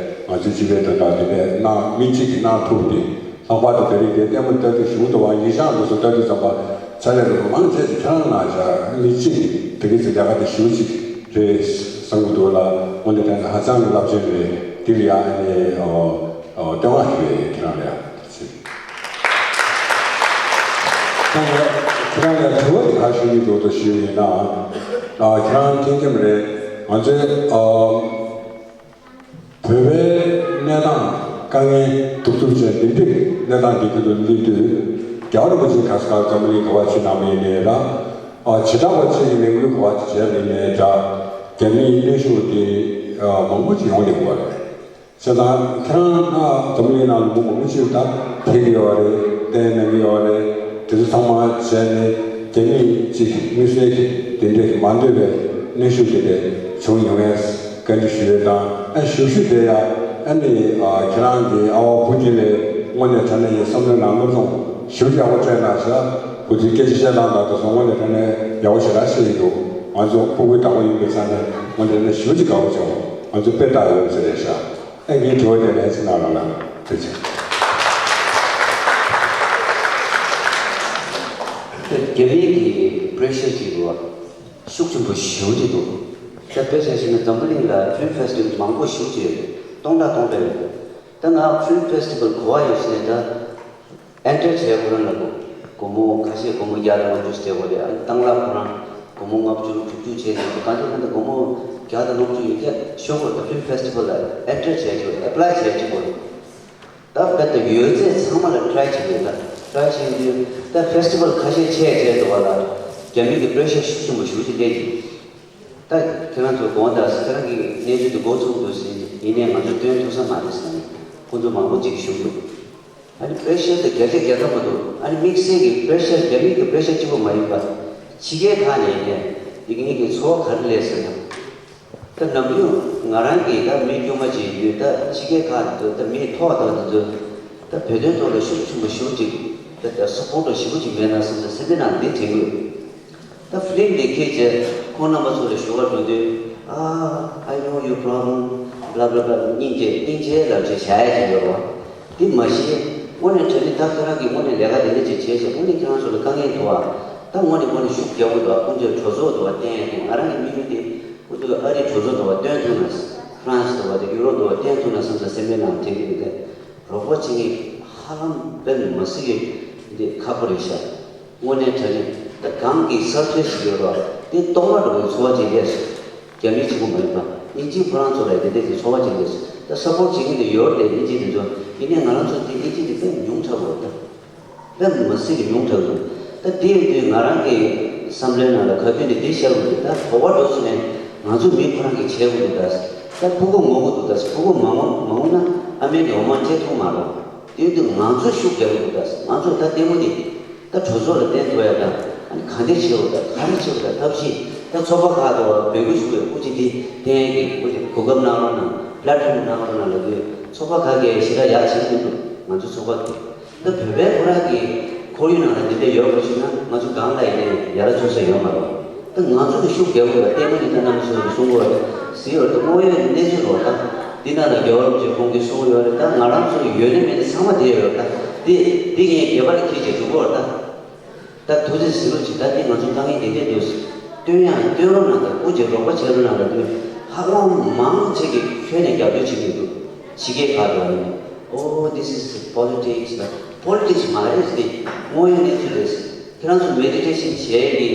ང་ཚོའི་སྤྱི་པའི་དོན་དག་དེ་འདྲ་གནང་མི་གཅིག་གིས་གནང་ཐུབ་པ་དེ་ལྷག་པར་དུ་དེ་རིང་འདིར་ལྟད་མོ་ལྟ་དུས་གཞུང་དུ་བ་ཡིག་ཚང་དུ་སུ་ལྟ་དུས་ཙམ་པ་ཚ་ལས་རུ་མང་ཆེ་ཞིག་ཁྱེད་རང་གནང་བྱས་མི་གཅིག་གིས་དེ་གི་ཚེ་ལས་ཀ་དེ་ཞུ་གཅིག་རེད་བསམ་གྱི་འདུག་ལ། དངོས་གནས་དྲང་གནས་ཧ་ཅང་གི་རླབས་ཆེན་རེད། དེ་ལ་ཡང་ཨ་ནི་ཨོ་ཨོ་བསྟོད་བསྔགས་ཞུ་ཡས་ཡིན་ཁྱེད་རང་ལ་ཡང་། ཁྱེད་རང་ལ་དྲི་བ་དེ་ག་ཞུ་གི་འདུག་དོ་ཞུས་ཡིན་ན། ཨ་ཁྱེད་རང་མཁྱེན་གྱི་མ་རེད། ང་ཚོའི་ཨ་བོད་པའི་གནས་སྟངས་དཀའ་ངལ་སྡུག་སྡུག་བྱས་འདི་འདྲའི་གནས་སྟངས་འདི་གི་དུ་སླེབས་དུས་རྒྱལ་བ་རིན་པོ་ཆེ་ག་ས་ག་འཛམ་གླིང་ག་བ་ཕྱིན་གནང་མི་ཡིན་ནའི་འདྲ། ཨ་བྱེ་བྲག་པ་ཅིག་གི་ལས་འགུལ་ག་བ་ཅིག་བྱས་མི་ཡིན་ནའི་འདྲ། རྒྱ་མིའི་གནོན་ཤུགས་དེ་ཨ་མང་པོ་ཅིག་ཡོང་བསྡད་ཡོད་རེད། བྱས་ཙང་ཁྱེད་རང་ང་འཛམ་གླིང་ནང་ལ་མི་མང་པོ་ཞིག་ད་ཕེབས་ཀྱི་ཡོད་རེད། བསྟན་གནང་གི་ཡོད་རེད། དེ་ཚོ་ཚང་མ་བྱས་ནས་ དེ་ནས་ཅིག་དམིགས་བསལ་གྱི་དེ་འདྲའི་མ་འདོད་པའི་གནོན་ཤུགས་དེ་འདྲ་བྱུང་ཡོང་བས་བཀའ་འདྲི་ཞུ་ཡས་དང་། ཨ་ཞུ་ཞུ་དེ་ཡང་ཨ་ནི་ཨ་ཁྱེད་རང་གི་ཨ་བ་བུ་དེ་ལས་དངོས་གནས་དྲང་གནས་ཡིན་བསམ་བློའི་ནང་སློབ་སྦྱོང་ཞུ་ཡག་པོ་བྱས་ན་ཤག་བུ་དེ་སྐད་ཆ་བཤད་སྟངས་དང་དེ་ཚོ་དངོས་གནས་དྲང་གནས་ཡག་པོ་ཞེ་དྲག་བཤད་ཡི་འདུག་ང་ཚོ་སྤུ་གུ་དང་པོ་ཡིན་པའི་ཆ་ནས་དངོས་གནས་དྲང་གནས་ཞེ་པོ་ཅིག་དགའ་པོ་བྱུང་། ང་ཚོ་དཔེ་ལྟ་ཡོད་ཟེར་རེད་ཤག་ཨ་ངའི་དྲི་བ་དེ་ལན་ཅིག་གནང་རོགས་གནང་། ཐུགས་རྗེ་ཆེ། རྒྱ་མིའི་གི་པྲེ་ཤར་ཅིག་འདུག་ཤུགས་ཆེན་པོ་ཞེ་པོ་ཅིག་འདུག་ད་དཔེ་ཆ་བཞག་ན་འཛམ་བུ་གླིང་ལ་ཕིལམ་ཕེ་སི་ཊི་ཝལ་མང་པོ་ཞེ་པོ་ཅིག་ཡོད་རེད། སྟོང་ཕྲག་སྟོང་ཕྲག་ཡོད་རེད། ད་ང་ཕིལམ་ཕེ་སི་ཊི་ཝལ་གོ་བ་ཡོད་ཟེར་ནས་ད་ཨེན་ཊར་བྱས་ཁོ་རང་ལ་སྒོར་མོ་ཁ་ཤས་སྒོར་མོ་བརྒྱ་དང་ལྔ་བཅུ་སྤྲད་དགོས་རེད། ཨ་ནི་དང་བླངས་ཁོ་རང་སྒོར་མོ་ལྔ་བཅུ་དྲུག་ཅུ་བྱས་ནས་གང་ལྟར་གང་ལྟར་སྒོར་མོ་བརྒྱ་དང་ལྔ་བཅུ་ཡིན་ཁྱད་ཤོར་དགོས་རེད། ད་ཕིལམ་ཕེ་སི་ཊི་ཝལ་ལ་ཨེན་ཊར་བྱས་ཆོག་ཨེ་པ་ལའི་བྱས་ཆོག་གོ་རེད། ད་རྦད་དེ་ཡོད་ཚད་ཚང་མ་ལ་ཊི་རའེ་བྱེད་དགོས། ད་ཊི་རའེ་བྱེད་དུས་ད་ཕེ་སི་ཊི་ཝལ་ཁ་ཤས་ཆད་བྱས་འགྲོ་བ་ལ་རྒྱ་མི་གི་པྲེ་ཤར་ཤུགས་ཆེན་པོ་ཞེ་པོ་ཅིག་སླེབས་ཀྱི། ད་ཁྱེད་རང་ཚོ་དགོངས་དག་ཁྱེད་རང་གི་གནས་ཚུལ་དེ་འགོ་ཚུགས་འདུག་ཟེར་ཡིན་ནའི་ང་ཚོ་སྟོན་ཐུབ་ས་མ་རེད་ཟེར་ནས་ཁོང་ཚོ་མང་པོ་ཅིག་ཞུགས་འདུག་ཨ་ནི་པྲེ་ཤར་དེ་བརྒྱ་ཆ་བརྒྱ་ཐམ་པ་འདུག་ཨ་ནི་དམིགས་བསལ་གྱི་པྲེ་ཤར་རྒྱ་མི་གི་པྲེ་ཤར་གཅིག་པོ་མ་ཡིན་པ་ཕྱི་རྒྱལ་ཁག་ནས་ཡིན་ནའི་འདི་གི་ངེད་ཀྱི་ཚོར་བ་ག་རེ་སླེབས་ཟེར་ན། ད་ནམ་རྒྱུན་ང་རང་གིས་ད་མི་དཀྱུས་མ་ཅིག་ཡིན་དུས་ད་ཕྱི་རྒྱལ་ཁག་ཏུ་ད་མི་ཐོག་དང་དེ་ཚོ་ད་བོད་དོན་ཐོག་ལ་ཤུགས་ཆེན་པོ་ཞེ་པོ་ཅིག་ད་ད་སབ་པོར་ཊི་ཞེ་པོ་ཅིག་མེད་ན་བསམ་ད་སེམས་པའི་ནང་འདི་དྲན་གྱི་ཡོད། ད་ཕི་ལིམ་འདི་ཁྱེད་ཀྱིས་ཁོང་རྣམ་པ་ཚོ་ལ་ཞུ་བར་འགྲོ་དུས། ཨ། I know your problem, blah blah blah. སྙིང་རྗེ་སྙིང་རྗེ་ལབ་བྱས་བཞག་ཡ་ཅིག་ཡོད་རེད་བ། དེ་མ་གཞི་དངོས་གནས་དྲང་གནས་ད་ཁྱེད་རང་གིས་དངོས་གནས་ལས་ཀ་དེ་འདྲ་ཅིག་བྱས་བྱས་དངོས་གནས་ཁྱེད་རང་ཚོ་ལ་དཀའ་ངལ་འདུག་བ། ད་དངོས་གནས་དངོས་གནས་ཤུགས་རྒྱག་དགོས་འདུག་བ། ཁོང་ཚོས་གྲོས་ཚོགས་འདུག་བ་བསྟན་ཡ་དེ་ང་རང་གི་དམིགས་ཡུལ་དེ། ཁོ་ཚོས་ཨ་རིའི་གྲོས་ཚོགས་འདུག་བ་བསྟན་ཐུབ་ན། ཧྥ་རན་སི་འདུག་བ་དེ་ཡུ་རོབ་འདུག་བ་བསྟན་ཐུབ་ན་བསམ་ས་སེམས་པའི་ནང་དྲན་གྱི་འདུག་སྟེ། རོགས་པ་བྱེད་མཁན་ཧ་ལམ་དཔེ་མི་སྲིད་ཀྱི་འདི་ཁག་པོ་རེད་ཤག་དངོས་གནས་དྲང་གནས་ད་གང་གི་གསར་གཏོད་ཞིག་ཡོད་རོགས་དེ་རྟོགས་མ་འགྲོ་བའི་ཚོར་བ་ཅིག་སླེབས་སོང་། རྒྱ་མི་གཅིག་པུ་མ་ཡིན་པ་དབྱིན་ཇི་ཁོ་རང་ཚོ་ལ་དེ་འདྲས་ཀྱི་ཚོར་བ་ཅིག་སླེབས་སོང་། ད་སབ་པོར་བྱེད་མཁན་དེ་ཡོད་རེད་དབྱིན་ཇི་དེ་ཚོ། ཡིན་ནའི་ང་རང་ཚོ་དེ་དབྱིན་ཇི་དེ་དཔེ་ཉུང་དྲགས་པ་རེད་ད། དཔེ་མི་སྲིད་ཀྱི་ཉུང་དྲགས་འདུག་ད་དེ་ཡིན་དུས་ང་རང་གི་བསམ་བློའི་ནང་ལ་ག་དུས་ནས་དེ་བཤད་དགོས་འདུག་ད་གོ་བ་འགྲོ་ཚུལ་ནས་ང་ཚོ་མི་ཁོ་རང་གིས་བྱེད་དགོས་འདུག་ད་ད་ཕྲུ་གུ་ངུ་གི་འདུག་ད་ཕྲུ་གུ་མ་ངུ་མ་ངུ་ན་ཨ་མའི་གི་འོ་མ་སྤྲད་ཐུབ་མ་རེད། དེ་ཡིན་དུས་ང་ཚོ་ཤུགས་རྒྱག་གི་འདུག་ད་ང་ཚོ་ད་ལྟད་མོ་དེ་ད་གྲོས་ཚོགས་ལ་བསྟན་ཐུབ་ཡ་ད་ཨ་ནི་ག་འདྲས་བྱེད་དགོས་ད་ག་རེ་བྱེད་དགོས་ད་ཐབས་ཤེས་ད་ཚོགས་པ་ཁག་ཏུ་འབོད་སྐུལ་ཞུ་བའི་སྐུ་ཚེ་འདི་བསྟན་ཡ་གི་སྐུ་ཚེ་གོ་སྐབས་གནང་རོགས་གནང་། པླེ་ཊི་ཕོམ་གནང་རོགས་གནང་ལབ་དུས་ཚོགས་པ་ཁག་གིས་ཞེ་དྲག་ཡག་བྱེད་ཀྱི་མི་འདུག་ང་ཚོ་ཚོགས་པ་དེ། ད་བོད་པའི་ཁོ་རང་གི་ཁོར་ཡུག་ནང་ལ་འདི་འདྲ་ཡོད་པ་ཞིག་ན་ང་ཚོ་སྒང་ལ་ཡིན་ནའི་ཡར་འཚོ་ས་ཡོད་མ་རེད། ད་ང་ཚོ་གི་ཤུགས་རྒྱག་དགོས་པ་ལྟད་མོ་ནི་ད་རྣམ་པ་ཚོ་གི་གསུང་གི་ཡོད་རེད། ཟེར་ཡོད་རེད། ད་དངོས་ཡོད་གནས་ཚུལ་རོ། ད་འདི་ནང་ལ་རྒྱལ་བ་རིན་པོ་ཆེ་ཁོང་གིས་གསུང་གི་ཡོད་རེད། ད་ང་རང་ཚོ་གི་ཡོད་ནི་མེད་ནི་ཚང་མ་དེ་ཡོད་རེད། ད་འདི་འདི་ངས་སྒལ་པ་ལ་འཁྱེར་བྱས་འགྲོ་གི་ཡོད་རེད། ད། ད་ཐུགས་རྗེ་གཟིགས་རོགས་གྱིས། ད་འདི་ང་ཚོ་དཀའ་ངལ་འདི་འདྲས་འདུག་སྟོན་ཡང་སྟོན་རོགས་གནང་དང་། སྐུ་མཁྱེན་རོགས་པ་བྱེད་རོགས་གནང་དང་། དུས་ཧ་ལམ་མང་ཆེ་གིས་ཁྱོན་ནས་རྒྱབ་སྐྱོར་བྱེད་ཀྱི་འདུག་ཕྱི་རྒྱལ་ཁག་ཏུ་ཡིན། Oh, this is politics. ད་པོ་ལི་ཊིག་སི་མ་རེད། འདི་དངོས་ཡོད་གནས་ཚུལ་རེད། ཁྱེད་རང་ཚོ་མེ་ཌི་ཊེ་ཤན་བྱེད་ཡས་ཀྱི་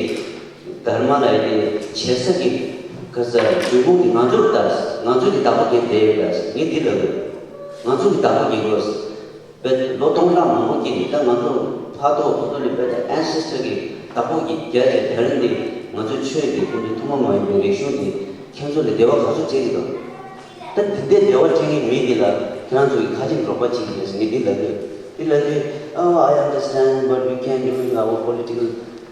དྷར་མ་ལབ་ཡས་དེ་བྱེད་ས་གི་ག་ས་འབྱུང་ཁུངས་དེ་ང་ཚོར་ལྟ། ང་ཚོ་གི་བདག་པོ་རྒྱག་བསྡད་ཡོད་ལ། ངས་འདི་ལབ་དགོས། ང་ཚོ་གི་བདག་པོ་རྒྱག་དགོས། བོད་ལོ་སྟོང་ཕྲག་མང་པོ་སྐྱེས་ནས། ད་ང་ཚོ་ཕ་ཐོག་ཁོ་ཚོ་ལས་བོད་དང་ཨན་སེ་སི་ཊར་གི་བདག་པོ་གི་རྒྱ་ཆེ་དེ་རིང་འདི་ང་ཚོའི་ཆོས་འདི་ཁོ་ཚོའི་ཐུན་མོང་མ་ཡིན་པའི་རིག་གཞུང་འདི་ཁྱེད་ཚོ་ལ་འབྲེལ་བ་ག་ཚོད་བྱེད་ཀྱི་འདུག་ད་འདི་འདྲའི་འབྲེལ་བ་བྱེད་མཁན་མི་འདི་ལ་ཁྱེད་རང་ཚོ་གིས་ག་ཅིག་རོགས་པ་བྱེད་ཀྱི་རེད་ཟེར་ངས་འདི་ལབ་དུས། འདི་ལབ་དུས། Oh, I understand, but we can't do it in our political,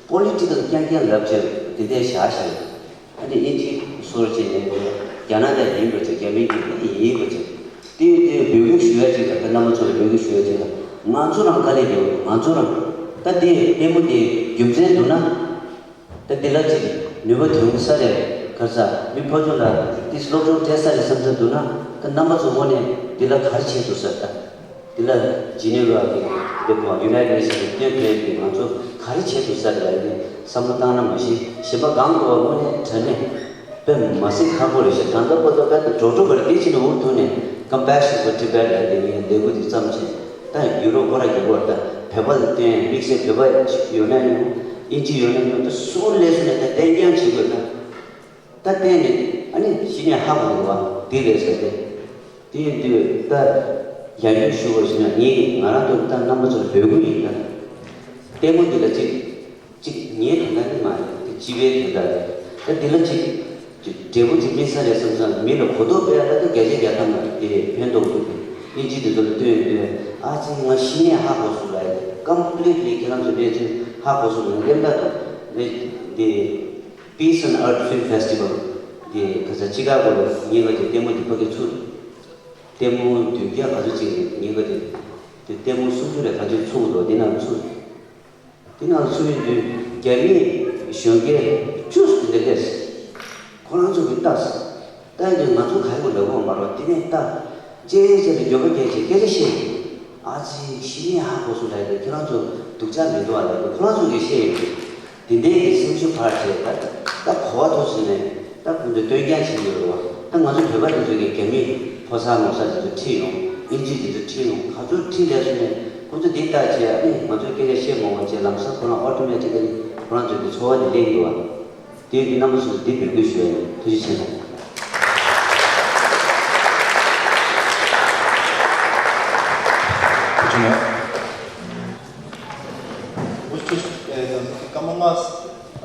political རྐྱང་རྐྱང་ལབ་བྱས་འདི་འདྲའི་བཞག་བཞག་ཨ་ནི་དབྱིན་ཇི་ཟུར་བྱས་ནས་རྒྱ་ནག་དང་ཡིན་པ་བྱས། རྒྱ་མིའི་གི་ཡིན་པ་བྱས། དེ་དེ་འབོད་སྐུལ་ཞུ་ཡ་ཅིག་དང་། ད་རྣམ་པ་ཚོ་ལ་འབོད་སྐུལ་ཞུ་ཡ་ཅིག་དང་། ང་ཚོ་རང་དཀའ་ལས་རྒྱག་དགོས། ང་ཚོ་རང་ད་དེ་ལྟད་མོ་དེ་རྒྱུ་མཚན་འདུག་ན། ད་འདི་ལ་ཅིག་ནུས་པ་ཐོན་ས་རེད། ག་ས་མི་ཕར་ཚུར་ལ་དེ་སློབ་སྦྱོང་སྤྲད་ས་རེད་བསམ་ས་འདུག་ན། ད་རྣམ་པ་ཚོ་དངོས་གནས་འདི་ལ་ག་རེ་བྱེད་ཐུབ་ས་རེད། ད། འདི་ལ་ཇི་ནི་ཝ་གི་འདི་པོ་ཡུ་ནའི་ཊེཌ་ནེ་ཤན་གྱི་སྟོན་ཐོན་ཏེ་ང་ཚོ་ག་རེ་བྱེད་ཐུབ་ས་རེད་ལབ་ནས་བསམ་བློ་བཏང་ན་མ་གཞི་གཞན་པ་གང་དགོས་པ་དངོས་གནས་དྲང་གནས་དཔེ་མ་སྲིད་ཁག་པོ་རེད་ཤག་ད་ལྟ་བར་དུ་བལ་དུ་འགྲོ་འགྲོ་བར་དེ་ཕྱིན་ནས་འུ་ཐུག་ནས་Compassion for Tibet ལབ་དེ་ངས་ལས་འགུལ་དེ་བརྩམས་བྱས། ད་ཡུ་རོབ་ཁོ་ར་གི་བར་ད་བོད་པ་ལ་བསྟན། དམིགས་བསལ་བོད་པ་ཡོད་ན་ཡང་དབྱིན་ཇི་ཡོད་ན་ཡང་ད་སུ་ལས་སུ་ནས་ད་བསྟན་རྐྱང་བྱེད་དགོས་ད། ད་བསྟན་ནས་ཨ་ནི་གཞི་ནས་ཧ་གོ་གི་བ་འདི་རེད་ཟེར་ཏེ། དེ་ཡིན་དུས་ད་ཡང་བསྐྱར་ཞུ་བ་ཞིག་ན། ངས་ང་རང་ཚོ་ད་རྣམ་པ་ཚོར་འབོད་སྐུལ་ཡིན། ད་ལྟད་མོ་འདི་ལ་ཅིག་ཅིག་ངའི་དོན་དག་ནི་མ་རེད། དེ་སྤྱི་པའི་དོན་དག་རེད། ད་འདི་ལ་ཅིག་ཅིག་འབྲས་བུ་ཅིག་སྨིན་ས་རེད་བསམ་བསམ། མི་ལ་གོ་རྟོགས་སྤེལ་ཡ་ལ་ད་བརྒྱ་ཆ་བརྒྱ་ཐམ་པ་དེ་ཕན་ཐོགས་འདུག་དབྱིན་ཇི་འདི་ཚོ་ལ་སྟོན་སྟོན། ཨ་ཙི་ང་གཞི་ནས་ཧ་གོ་སོང་ལབ་ཡ་དེ། Completely ཁྱེད་རང་ཚོ་གནས་ཚུལ་ཧ་གོ་སོང་ལབ་ན་གླེན་པ་དང་། ནི་འདི་Peace and Earth Film Festival འདི་ག་ས་ཅི་ཀ་གོ་ལ་ཉིན་ག་དེ་ལྟད་མོ་འདི་ཕ་གི་ཚུགས། ལྟད་མོ་བདུན་བརྒྱ་ག་ཚོད་ཅིག་རེད་ཉིན་ག་དེ། དེ་ལྟད་མོ་སུམ་ཅུ་རེ་ག་ཚོད་ཚུགས་འདུག་འདི་ནང་ཚུགས། དེ་ནང་ཚུད་ཡོང་དུས་རྒྱ་མིའི་གཞོན་སྐྱེས་བཅུ་དེ་འདྲ་སླེབས། ཁོ་རང་ཚོ་གིས་ལྟ། ལྟ་ཡོང་དུས་ང་ཚོ་ག་ཡེ་མ་ལབ་དགོས་མ་རེད། དེ་ནས་ལྟ། ཅེས་བྱས་ཏེ་འགྱོད་པ་སྐྱེས་བྱས་སྐད་ཆ་བཤད་ཡོང་། ཨ་ཙི་ཤི་ནས་ཧ་གོ་སོང་ད་ཡིན་ཁྱོད་རང་ཚོ་སྡུག་ཅག་མི་འདུག་ཨ་ལབ་ཁོ་རང་ཚོ་གིས་བཤད་ཡོང་དུས། དེ་འདྲའི་གི་སེམས་ཤུགས་འཕར་བྱས་ད་ད་གོ་བ་མཐོ་ཙམ་ནས། ད་ཁོང་ཚོས་སྟོན་རྐྱང་བྱེད་ཀྱི་ཡོད་རེད་བ། ད་ང་ཚོ་བོད་པ་དེ་ཚོ་གིས་རྒྱ་མིའི་ཕོ་གསར་མོ་གསར་དེ་ཚོ་ཁྲིད་ཡོང་། དབྱིན་ཇི་དེ་ཚོ་ཁྲིད་ཡོང་། ག་ཚོད་ཁྲིད་ལས་སོང་ནས་ཁོང་ཚོ་འདི་ལྟ་བྱས་ཨ་ནི་ང་ཚོས་སྐད་ཆ་བཤད་མ་དགོས་བྱས་ལམ་སང་ཁོ་རང་ཨོ་ཊོ་མེ་ཊི་ཀ་ལི་ཁོ་རང་ཚོའི་གི་འཚོ་བ་དེ་ལེགས་འགྲོ་བ། དེ་ཡིན་དུས་རྣམ་པ་ཚོ་འདི་འབོད་སྐུལ་ཞུ་ཡ་ཡིན། ཐུགས་རྗེ་ཆེ་གནང་། ཐུགས་རྗེ་གནང་། འོ་ཅོ་ཨེ་ད་སྐར་མ་ལྔ་ཨ་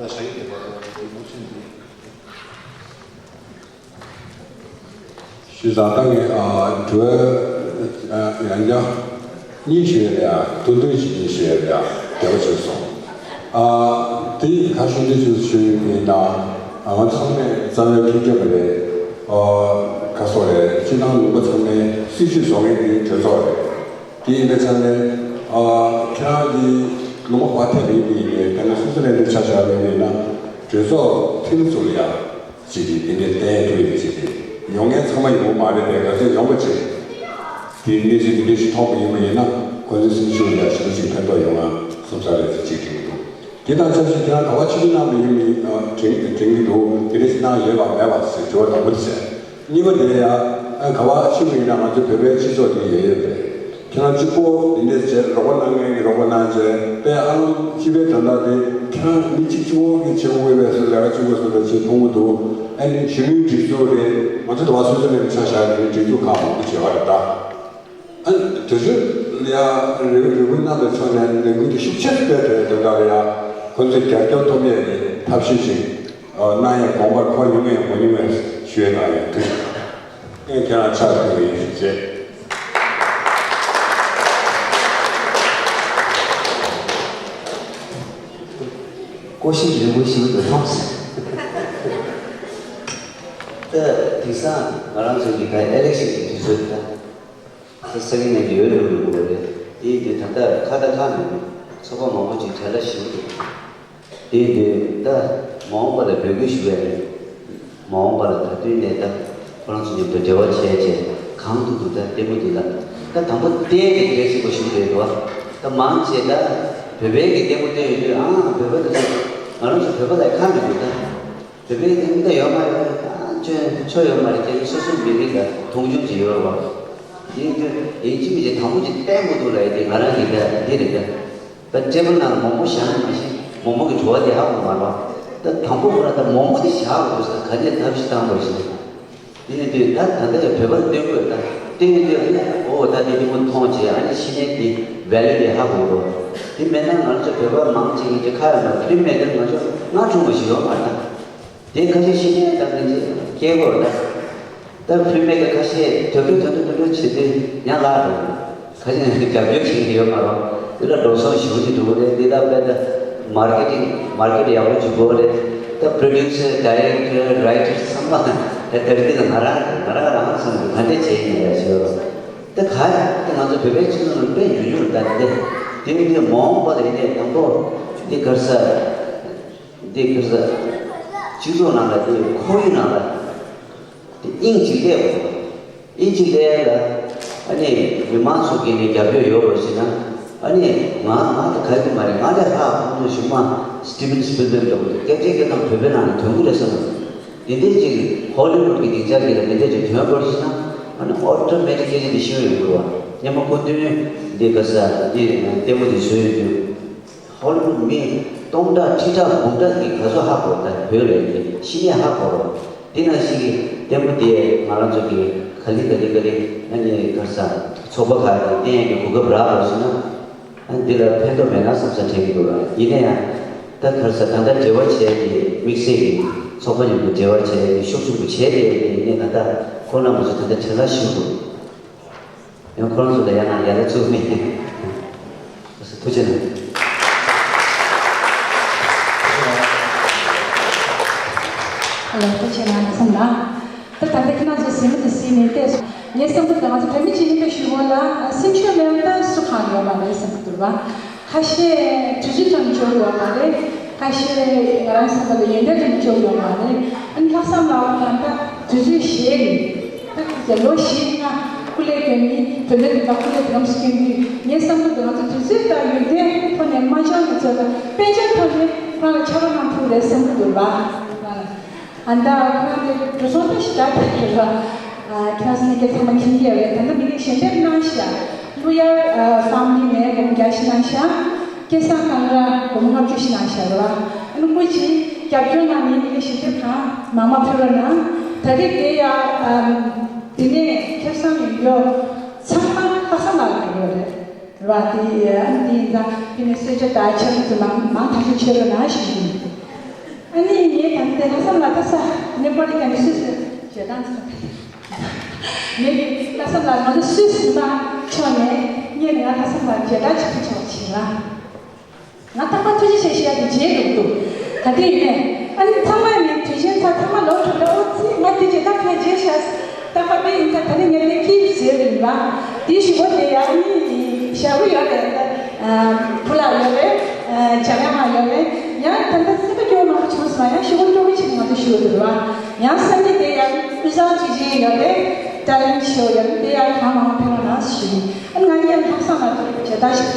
བཞག་གི་རེད་པ། འོ་ཅོ་འདི། ཞུས་ཙང་ད་ངས་ཨ་དྲི་བ་ཨ་ཡང་བསྐྱར་གཉིས་ཞུ་ཡ་རེད་ཡ། ཐུང་ཐུང་ཞིག་གཉིས་ཞུ་ཡ་རེད་ཡ། འདོད་པ་བྱས་སོང་། ཨ་དེ་ཡིས་ག་ཞུ་འདོད་བྱུང་ཞུ་ཡིན་ན། ང་ཚང་མས་རྩ་བའི་མཁྱེན་རྒྱ་མ་རེད། ཨ་ག་སོགས་རེད། སྤྱི་བཏང་ལུང་པ་ཚང་མའི་སྲིད་ཇུས་བཟོ་མཁན་དེ་གྲོས་ཚོགས་རེད། དེ་ཡིན་པའི་ཆ་ནས་ཨ་ཁྱེད་རང་གིས་ལུང་པ་བར་ཐེབས་ཡིན་པ་ཡིན་ནའི་དེ་ནས་སོ་སོ་ལས་འདི་ཆ་བཞག་ཡིན་ན་གྲོས་ཚོགས་འཐུས་མི་ཚོ་ལ་ཡ། ཅིག་གིས་དེ་འདྲའི་བསྟན་ཐུབ་ཡོད་ཅིག་གིས་ཡོང་མཁན་ཚང་མ་ཡོང་གི་མ་རེད་པས། ག་ཚོད་ཡོང་པ་ཅིག་དེ་གནས་ཚུལ་དེ་འདྲ་ཞིག་མཐོང་པ་ཡིན་པ་ཡིན་ན་ཁོ་ཚོའི་སེམས་ཤུགས་ལ་ཞེ་པོ་ཅིག་ཕན་ཐོགས་ཡོང་ང་བསམ་ས་རེད་ཅེས་ཅིག་དྲན་གྱི་འདུག་དེ་དང་ཆབས་ཅིག་ཁྱེད་རང་ག་པར་ཆིབས་བསྒྱུར་གནང་བ་ཡིན་མིན་དྲན་དྲན་གྱི་འདུག་དེ་འདྲ་ཞིག་གནང་ཡོད་པ་མེད་པ་ཟེར་དྲི་བ་དང་པོ་དེ་བྱས། གཉིས་པ་དེ་ཡང་ག་པར་ཆིབས་པ་ཡིན་ན་ང་ཚོ་བོད་པའི་སྤྱི་ཚོགས་དེ་ཡོད་ཡོད་རེད། ཁྱེད་རང་གཅིག་པོ་འདི་འདྲས་བྱས་རོགས་པ་གནང་མཁན་གྱིས་རོགས་པ་གནང་བྱས་དཔེ་ཨ་ལོང་སྤྱི་པའི་དོན་དག་དེ་ཁྱེད་རང་མི་གཅིག་གཅིག་པོ་གིས་བྱེད་དགོས་པའི་སུ་ལས་ཀ་གཅིག་པོ་སུ་ལ་བྱེད་ཐུབ་ཀྱི་འདུག་ཨ་ནི་གཞོན་ནུའི་སྒྲིག་འཛུགས་རེད། ང་ཚོ་དུ་བ་སོ་སོ་ནས་ཆ་བཞག་ནས་སྒྲིག་འཛུགས་ཁག་མང་པོ་བྱེད་པ་རེད་ད། ཨ་ནི་དུས་ཚོད་ལ་ཡ་རེ་རེ་སྐུལ་གནང་བའི་ཕྱོགས་ནས་ལས་འགུལ་དེ་ཤུགས་ཆེར་སྤེལ་ཐུབ་པའི་དོན་དག་ལ་ཡ་ཁོ་ཚོས་རྒྱབ་སྐྱོར་ཐོབ་ཡས་ཀྱི་ཐབས་ཤེས་ཤིག་གནང་ཡས་དགོངས་པ་འཁོར་མྱོང་ཡས་མ་མྱོང་ཡས་ཞུ་ཡས་གནང་ཡས། ཐུགས་རྗེ་ཆེ། ཁྱེད་རང་ཕྱག་ཕུལ་བ་ཡིན་ཞེས། ཀོ་ཤིན་རིང་པོ་ཞིག་ཏུ་ཐོངས། ད་དེང་སང་ང་རང་ཚོ་གི་ད་ཨེ་ལེག་ཤིན་གྱི་དུས་ཚོད་ད་ད་ས་གི་ནས་ཡོད་ལུགས་ཡོད་དགོས་རེད། དེ་ཡིན་དུས་ད་ལྟ་ཁ་ད་ཁ་མེད་ནས་ཚོགས་པ་མང་པོ་ཅིག་གྲལ་ལ་ཞུགས་འདུག་དེ་དུས་ད་མ་འོངས་པ་ལ་འབོད་སྐུལ་ཞུ་བའི་རེད། མ་འོངས་པ་ལ་ད་དུས་ནས་ད་ཁོ་རང་ཚོ་མཉམ་དུ་འབྲེལ་བ་བྱས་བྱས་གང་ཐུབ་ཐུབ་ད་ལྟད་མོ་འདི་ལ་ད་དང་པོ་བལྟས་ཏེ་གལ་སྲིད་པ་ཞུ་རེད་འདུག་ད་མང་ཆེ་ད་བོད་པའི་གི་ལྟད་མོ་བལྟས་ཡོད་དུས་ཨང་བོད་པ་འདི་ཚོ་ང་རང་ཚོ་བོད་པ་ལ་ཁ་མི་འདུག་ད། བོད་པའི་གི་ད་ཡོད་མ་རེད་ད་ཆོས་ཆོས་ཡོད་མ་རེད་ཀྱང་སོ་སོའི་མི་རིགས་ལ་མཐོང་ཆུང་ཅིག་ཡོད་རེད་བ། ཡིན་དུས་ཡིན་གཅིག་མིན་གཅིག་དང་པོ་ཅིག་བལྟས་མ་ཐུབ་ལ་ཡིན་དུས་ང་རང་གི་ད་འདི་རེད་ད། ད་ཊེ་བལ་ནང་མོག་མོག་བཞག་ནས་མ་གཞི་མོག་མོག་གི་བྲོ་བ་དེ་ཧ་གོ་མ་རེད། ད་དང་པོ་ཁོ་རང་ད་མོག་མོག་དེ་བཞག་དགོས་ཟེར་ག་ནས་ཐབས་ཤེས་བཏང་དགོས་ཟེར། དེ་ཡིན་དུས་ད་ད་ལྟ་ཡང་བོད་པར་སྟོན་དགོས་ད་སྟོན་ཡོང་དུས་ཨ་ནི་འོ་ད་དེ་དེ་མོ་མཐོང་བྱས་ཨ་ནི་ཕྱི་ནས་དེ་ཝེ་ལུ་དེ་ཧ་གོ་དགོས། དེ་མེད་ན་ང་ཚོ་བོད་པ་མང་ཆེ་གི་དེ་ཁ་ཡོད་ན་ཕི་ལིམ་མེ་ཀར་ང་ཚོ་ང་གྲུང་མ་ཞིག་ཡོད་མ་རེད་ད། དེ་ཁ་ཤས་ཤེས་མཁན་དང་མི་འདྲ་སྐད་གོ་ད། ད་ཕུལ་མེད་ཀྱི་ཁ་ཤས་དོད་པོ་དོད་པོ་དོད་པོ་བྱེད་དུས་ཡང་ལག་འགྲོ། ཁ་ཤས་ནས་རྒྱབ་སྐྱོར་བྱེད་ཀྱི་ཡོད་མ་རེད། དེ་ལ་འགྲོ་སོང་ཞེ་པོ་ཅིག་འགྲོ་གི་རེད། འདི་ལ་དཔེ་ད་མར་ཀེ་ཊིང་མར་ཀེ་ཊི་ཡག་པོ་ཅིག་དགོས་རེད། ད་པྲོ་ཌིའུ་སར་ཌའི་རེག་ཊར་རའི་ཊར་ཚང་མ་ད་དེ་རིང་འདི་ལ་ང་རང་ང་རང་རང་བསམ་གྱི་ག་འདྲས་བྱས་ཡིན་ཡ་ཞེས་པ། ད་ག་ད་ང་ཚོ་བོད་པའི་སྤྱི་ཚོགས་ནང་དཔེ་ཉུང་ཉུང་རེད། ད་དེ་དེ་འདི་མ་འོངས་པ་ལ་ཡིན་ནའི་དང་པོ་འདི་ག་རེ་ཟེར། འདི་ཁོ་ཚོ་སྤྱི་ཚོགས་ནང་ལ་དེ་ཁོར་ཡུག་ནང་ལ་དེ་དབྱིངས་གཅིག་སླེབས་དགོས། དབྱིངས་གཅིག་སླེབས་ལ་ཨ་ནི་མི་མང་ཚོ་གིས་ནི་རྒྱབ་སྐྱོར་ཡོད་རེད་ཟེར་ན་ཨ་ནི་ང་ང་དང་ག་གི་མ་རེད། ང་ལས་ལྷག་ཁོང་ཚོ་གཞུག་མ་སི་ཊི་ཝན་སི་པིལ་བེག་འདྲ་པོ་སྐད་ཆ་སྐད་སྟངས་བོད་པའི་ནང་ནས་ཐོན་གི་རེད་བསམ། འདི་འདྲའི་ཅིག་ཧོ་ལི་ཝུཌ་གི་སྡིངས་ཆ་གི་ལ་འདི་འདྲའི་ཅིག་ཐོན་དགོས་ཟེར་ན་ཨ་ནི་ཨོ་ཊོ་མེ་ཊིག་ཀ་ལི་འདི་ཤེས་ཡོད་དགོས་པ། སྔོན་མ་སྐུ་མདུན་འདི་ག་ས་འདི་ལྟད་མོ་འདི་བཟོས་ཡོད་དུས། ཧོ་ལི་ཝུཌ་མི་སྟོང་ཕྲག་ཁྲི་ཕྲག་འབུམ་ཕྲག་གིས་ག་ཚོད་ཧ་གོ། ད་བོད་ལ་ཡིན་ཤི་ནས་ཧ་གོ་རོགས། དེ་ནང་བཞིན་གྱི་ལྟད་མོ་དེ་ང་རང་ཚོ་གི་ག་ལེ་ག་ལེ་ག་ལེ་ཨ་ནི་ག་རེ་ཟ་ཚོགས་པ་ཁག་གིས་བསྟན་ཡག་གི་གོ་སྐབས་རག་དགོས་ཟེར་ན་ཨ་ནི་འདི་ལ་ཕན་ཐོགས་མེད་ན་བསམ་ས་དྲན་གྱི་འདུག་ཡིན་ན་ཡང་ད་ག་རེ་ཟ་ད་ལྟ་འབྲེལ་བ་བྱས་ཏེ་དམིགས་བསལ་གྱི་ཚོགས་པ་མཉམ་དུ་འབྲེལ་བ་བྱས་ཏེ་ཤུགས་ཆེན་པོ་བྱས་ཏེ་ཡིན་ནའི་ད་ལྟ་ཁོང་རྣམ་པ་ཚོ་ད་ལྟ་བྲེལ་བ་ཞིག་འདུག་ཡང་ཁོ་རང་ཚོ་ལ་ཡང་ན་ཡར་ལ་བཙུགས་མེད། ཐུགས་རྗེ་གནང་། ལགས་ཐུགས་རྗེ་ཆེ་གནང་། ད་ད་ལྟ་ཁྱེད་རང་ཚོ་གཟིགས་མོ་དེ་གཟིགས་ནས་བལྟས་སོང་། ངའི་བསམ་པ་དང་ང་ཚོ་བོད་མི་གཅིག་ཡིན་པའི་ཞུ་བ་ལ་སེམས་ཤུགས་མེད་པ་ད་སུ་གང་ཡོད་མ་རེད་བསམ་གྱི་འདུག་བ། ཁ་ཤས་དུས་ཚོད་ཙམ་འབྱོར་ཡོད་མ་རེད། ཁ་ཤས་ང་རང་བསམ་པ་ལ་ཡོན་ཏན་ཙམ་འབྱོར་ཡོད་མ་རེད། ཨ་ནི་ལྷག་བསམ་ལགས་ད་ལྟ་དུས་ཚོད་ཞེ་རེད། ད་ལོ་བཞི་ལྔ་སྐུ་ལས་བསྐྱོན་མི་བོད་ལས་རིམ་པ་སྐུ་ལས་དེ་རིམ་སྐྱོན་དུས་ངའི་བསམ་པ་དང་ང་ཚོ་དུས་ཚོད་དང་ཡོན་ཏན་ཐོག་ནས་མ་འཇོག་ནས་ཚོད་དང་དཔལ་འབྱོར་ཐོག་ནས་ཁོ་རང་ལ་ཕྱག་རོགས་གནང་ཐུབ་རེད་བསམ་གྱི་འདུག་བ། ཨ་ད་ཁོ་རང་གི་འགྲོ་སོང་ད་ཞེ་དྲག་ཐེབས་རེད་བ། ཁྱེད་རང་ཚོ་ནས་ཀྱི་ཚང་མ་མཁྱེན་གྱི་ཡོད་རེད། ད་ལྟ་མི་རིགས་ཞལ་འདེབས་གནང་ཤག་ཀླུ་ཡར་ཕེ་མི་ལི་ནས་ལན་རྒྱ་ཞིག་གནང་ཤག་སྐལ་བཟང་གངས་ར་སྒོར་མོ་ལྔ་བཅུ་ཞིག་གནང་ཤག་རེད་བ། ཨ་ནི་སྐུ་མཁྱེན་རྒྱབ་སྐྱོར་གནང་མི་མི་རིགས་ཞལ་འདེབས་གང་མང་མང་ཕུལ་རོགས་གནང་། ད་རེས་དེ་ཡ་དེ་ནས་ཁེ་བཟང་ཡོད་ཡོད་ཚང་མ་ལྷག་བསམ་ལགས་ལ་ཡོད་རེད། ར་དེ་ཨ་ནི་དེ་ཡིན་ཙང་དེ་ནས་གསོལ་ཇ་དང་ཆབ་ཏུ་མང་མང་ཐག་ཆོད་ཆོད་རོགས་གནང་ཞུ་གི་ཡིན། ཨ་ནི་ངས་ད་ལྟ་ལྷག་བསམ་ལགས་ད་ས་ནས་པར་ཏི་ཀ་ནས་སུད་སི་ཞེ་སྡང་ཚོ་ངས་ལྷག་བསམ་ལགས་ང་ཚོ་སུད་སི་མ་ཆོག་ནས་ངས་ང་ལྷག་བསམ་ལགས་ཞེ་དྲག་ཆེ་ཆོག་བྱེད་ལ། ང་རྟག་པར་ཐུགས་རྗེ་ཆེ་ཞུ་ཡ་དེ་བརྗེད་འགྲོ་གི་འདུག་ག་དུས་ཡིན་ནའི་ཨ་ནི་ཚང་མ་ནི་དུས་ཆེན་ཚར་ཚང་མ་ལོག་འགྲོ་འདྲ། ཨོ་ཙི་ང་དེ་བརྗེད་ད་ཕལ་བརྗེད་ཤག་རྟག་པར་དེ་ཡིན་ད་ད་ནི་ངས་དེ་ཀིབ་ཟེར་རིན་པ། དེ་ཞུ་བ་དེ་ཡ་ཨ་ནི་ཞབས་བྲོ་ཡོད་རེད། བུ་ལ་ཡོད་རེད། འཇམ་དབྱངས་མ་ཡོད་རེད། ཡང་ད་ལྟ་སེམས་པ་སྐྱོ་བོ་མང་པོ་བྱུང་སོང་། ཡང་ཞུ་བ་སྐྱོ་བོ་ཅིག་ང་ཚོ་ཞུ་བ་དེ་རེད་བ། ཡང་སང་ཉིན་དེ་ཡ་དབུས་གཙང་ཅུས་ཆེན་ཡོད་རེད། ཏཱ་ལན་ཤོ་ཡོད་རེད། དེ་ཡ་གང་མང་པོ་ཕེབས་རོགས་གནང་ཞུ། ཨ་ནི་ང་གཉིས་ལྷག་བསམ་ལ་དེ་བྱེད་ད་ཞིག་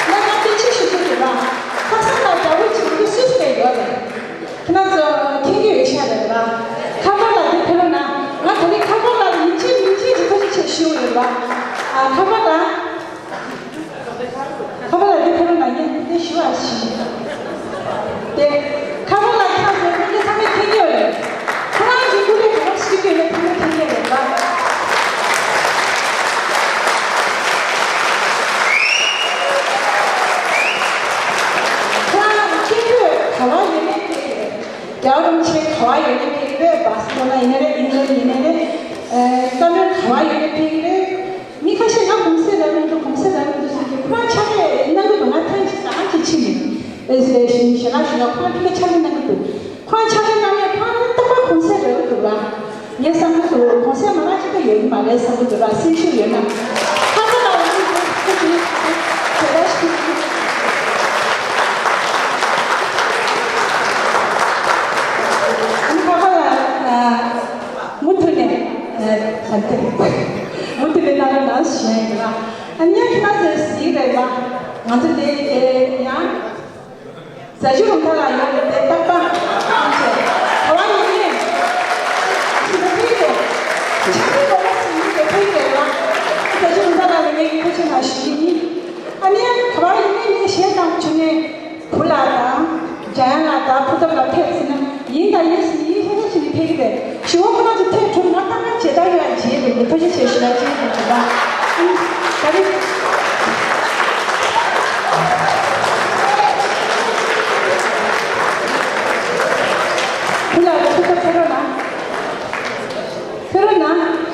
ང་ང་དེ་ཅི་ཞིག་ཐུག་ཡོད་པ། ཁ་སང་ལ་དགྲ་བོ་གཅིག་གི་སུས་སྤེལ་ཡོད་རེད། ཁྱེད་རང་ཚོ་མཁྱེན་གྱི་ཡོད་ཤག་རེད་པ། ཁ་པར་ལ་དེ་ཕེབས་རོགས་གནང་། ང་ད་རེས་ཁ་པར་ལ་ཡིན་གཅིག་མིན་གཅིག་གི་ཐུགས་རྗེ་ཆེ་ཞུ་ཡོད་པ། ཨ་ཁ་པར་ལ། ཁ་པར་ལ་འདི་ཁ་རུ་ན་ངས་འདི་ཞུ་བ་ཞིག་དེ་ཁ་པར་ལ་ཁྱེད་ཚོ་ཁྱེད་ཚང་མས་མཁྱེན་གྱི་ཡོད་རེད། ཁོ་རང་གི་སྐུ་ལས་ག་པར་ཞིག་གི་ཡོད་ཚང་མས་མཁྱེན་གྱི་རེད་པ། ཁོ་རང་གི་སྐད་འབོད་ག་བ་ཡོད་ནས་ཕེབས་ཀྱི་རེད། རྒྱལ་བ་རིན་པོ་ཆེ་ག་བ་ཡོད་ནས་ཕེབས་ཀྱི་རེད། བྷ་སི་ལོ་ན་ཡིན་ནའི་རེད། ཨིང་ལན་ཡིན་ནའི་རེད། ཨེ་བཀའ་བློན་ག་བ་ཡོད་ནས་ཕེབས་ཀྱི་རེད། མི་ཁ་ཤས་ང་གུང་སེང་རག་གི་འདུག་གུང་སེང་རག་གི་འདུག་ཟེར་གྱི། ཁོ་རང་ཕྱག་ལས་གནང་གི་འདུག་ང་ཐེངས་གཅིག་ཟ་ཁང་གཅིག་ཕྱིན་ནས་ཨེ་ཟེར་ཞིང་ཞལ་ལག་ཞུ་ཡ། ཁོ་རང་ཕ་གིར་ཕྱག་ལས་གནང་གི་འདུག་ཁོ་རང་ཕྱག་ལས་གནང་ནས་ཁོ་རང་རྟག་པར་གུང་སེང་རག་གི་འདུག་ར། ངས་བསམ་གྱི་འདུག་གུང་སེང་མ་རག་ཅིག་ད་ཡོད་གི་མ་རེད་བསམ་གྱི་འདུག་ར། སེམས་ཤུགས་ཡོད་ན། ཁ་ཁ་ལ་ཡང་ཁོ་ཚོས་ཞལ་ལག་ཞུ་གི། ཁ་ཁ་ལ་མུ་མཐུད་ནས་ཨ་ཏེ་མུ་མཐུད་ནས་གནང་རོགས་གནང་ཞུ་ཡ་ཡིན་ར། ཨ་ནི་ཁྱེད་རང་ཚོས་གཟིགས་རེད་པ། ང་ཚོ་དེ་ཡང་རྫ་ཆུ་རུ་མཐའ་ལ་ཡོད་རེད་དེ། རྟག་པར་ག་བ་ཡིན་ནའི་ཞིག་ཕེབས་རེད། ཆ་ཚང་གོ་ལ་སུ་ཡིན་དེ་ཕེབས་རེད་པ། རྫ་ཆུ་རུ་མཐའ་ལ་ཡོད་ངས་ཕེབས་ཆེན་ལ་ཞུ་གི་ཡིན། ཨ་ནི་ཁ་བ་ཡིན་ནའི་ངས་གཞས་བཏང་བྱུང་ནས་བུ་ལགས་དང་འཇམ་དབྱངས་ལགས་དང་ཕུ་ཐབ་ལགས་ཕེབས་ཟིན་ན་ཡིན་དང་ཡིན་ཟིན་ཡིན་ཧེ་ཧེ་བྱས་ནས་ཕེབས་ཀྱི་རེད། ཞུ་བ་ཁོ་རང་ཚོ་ཐད་གྲུབ་ང་ཏག་ཏག་བྱེད་ད་ཡོད་ཡ་བྱེད་རེད། ཐུགས་རྗེ་ཆེ་ཞུ་ཡ་བྱེད་རེད་ད། ད་རེད། བུ་ལགས་ཕུ་ཐབ་ཕེབས་རོགས་གནང་། ཕེབས་རོགས་གནང་།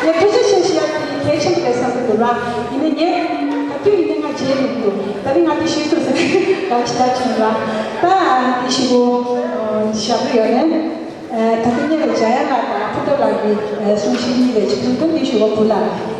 ངས་ཐུགས་རྗེ་ཆེ་ཞུ་ཡ་དེ་གལ་ཆེན་པོ་རེད་བསམ་གྱི་འདུག་ར། ཡིན་ནའི་ངས་ག་དུས་ཡིན་ནའི་ང་བརྗེད་མི་འདུག་ད་རིང་ང་དེ་ཞུས་ཐུབ་ཟེར་དགའ་པོ་ཞེ་དྲག་བྱུང་ར། ད་དེ་ཞུ་གོ་ཞབས་བྲོ་ཡོད་རེད། ད་ལྟ་ཉེ་བའི་འཇམ་དབྱངས་ལགས་དང་ཕུ་ཐབ་ལགས་ཀྱི་གསུང་བཤད་གཉིས་རེད། ཅིག་ཐུང་ཐུང་དེ་ཞུ་གོ་བུ་ལགས།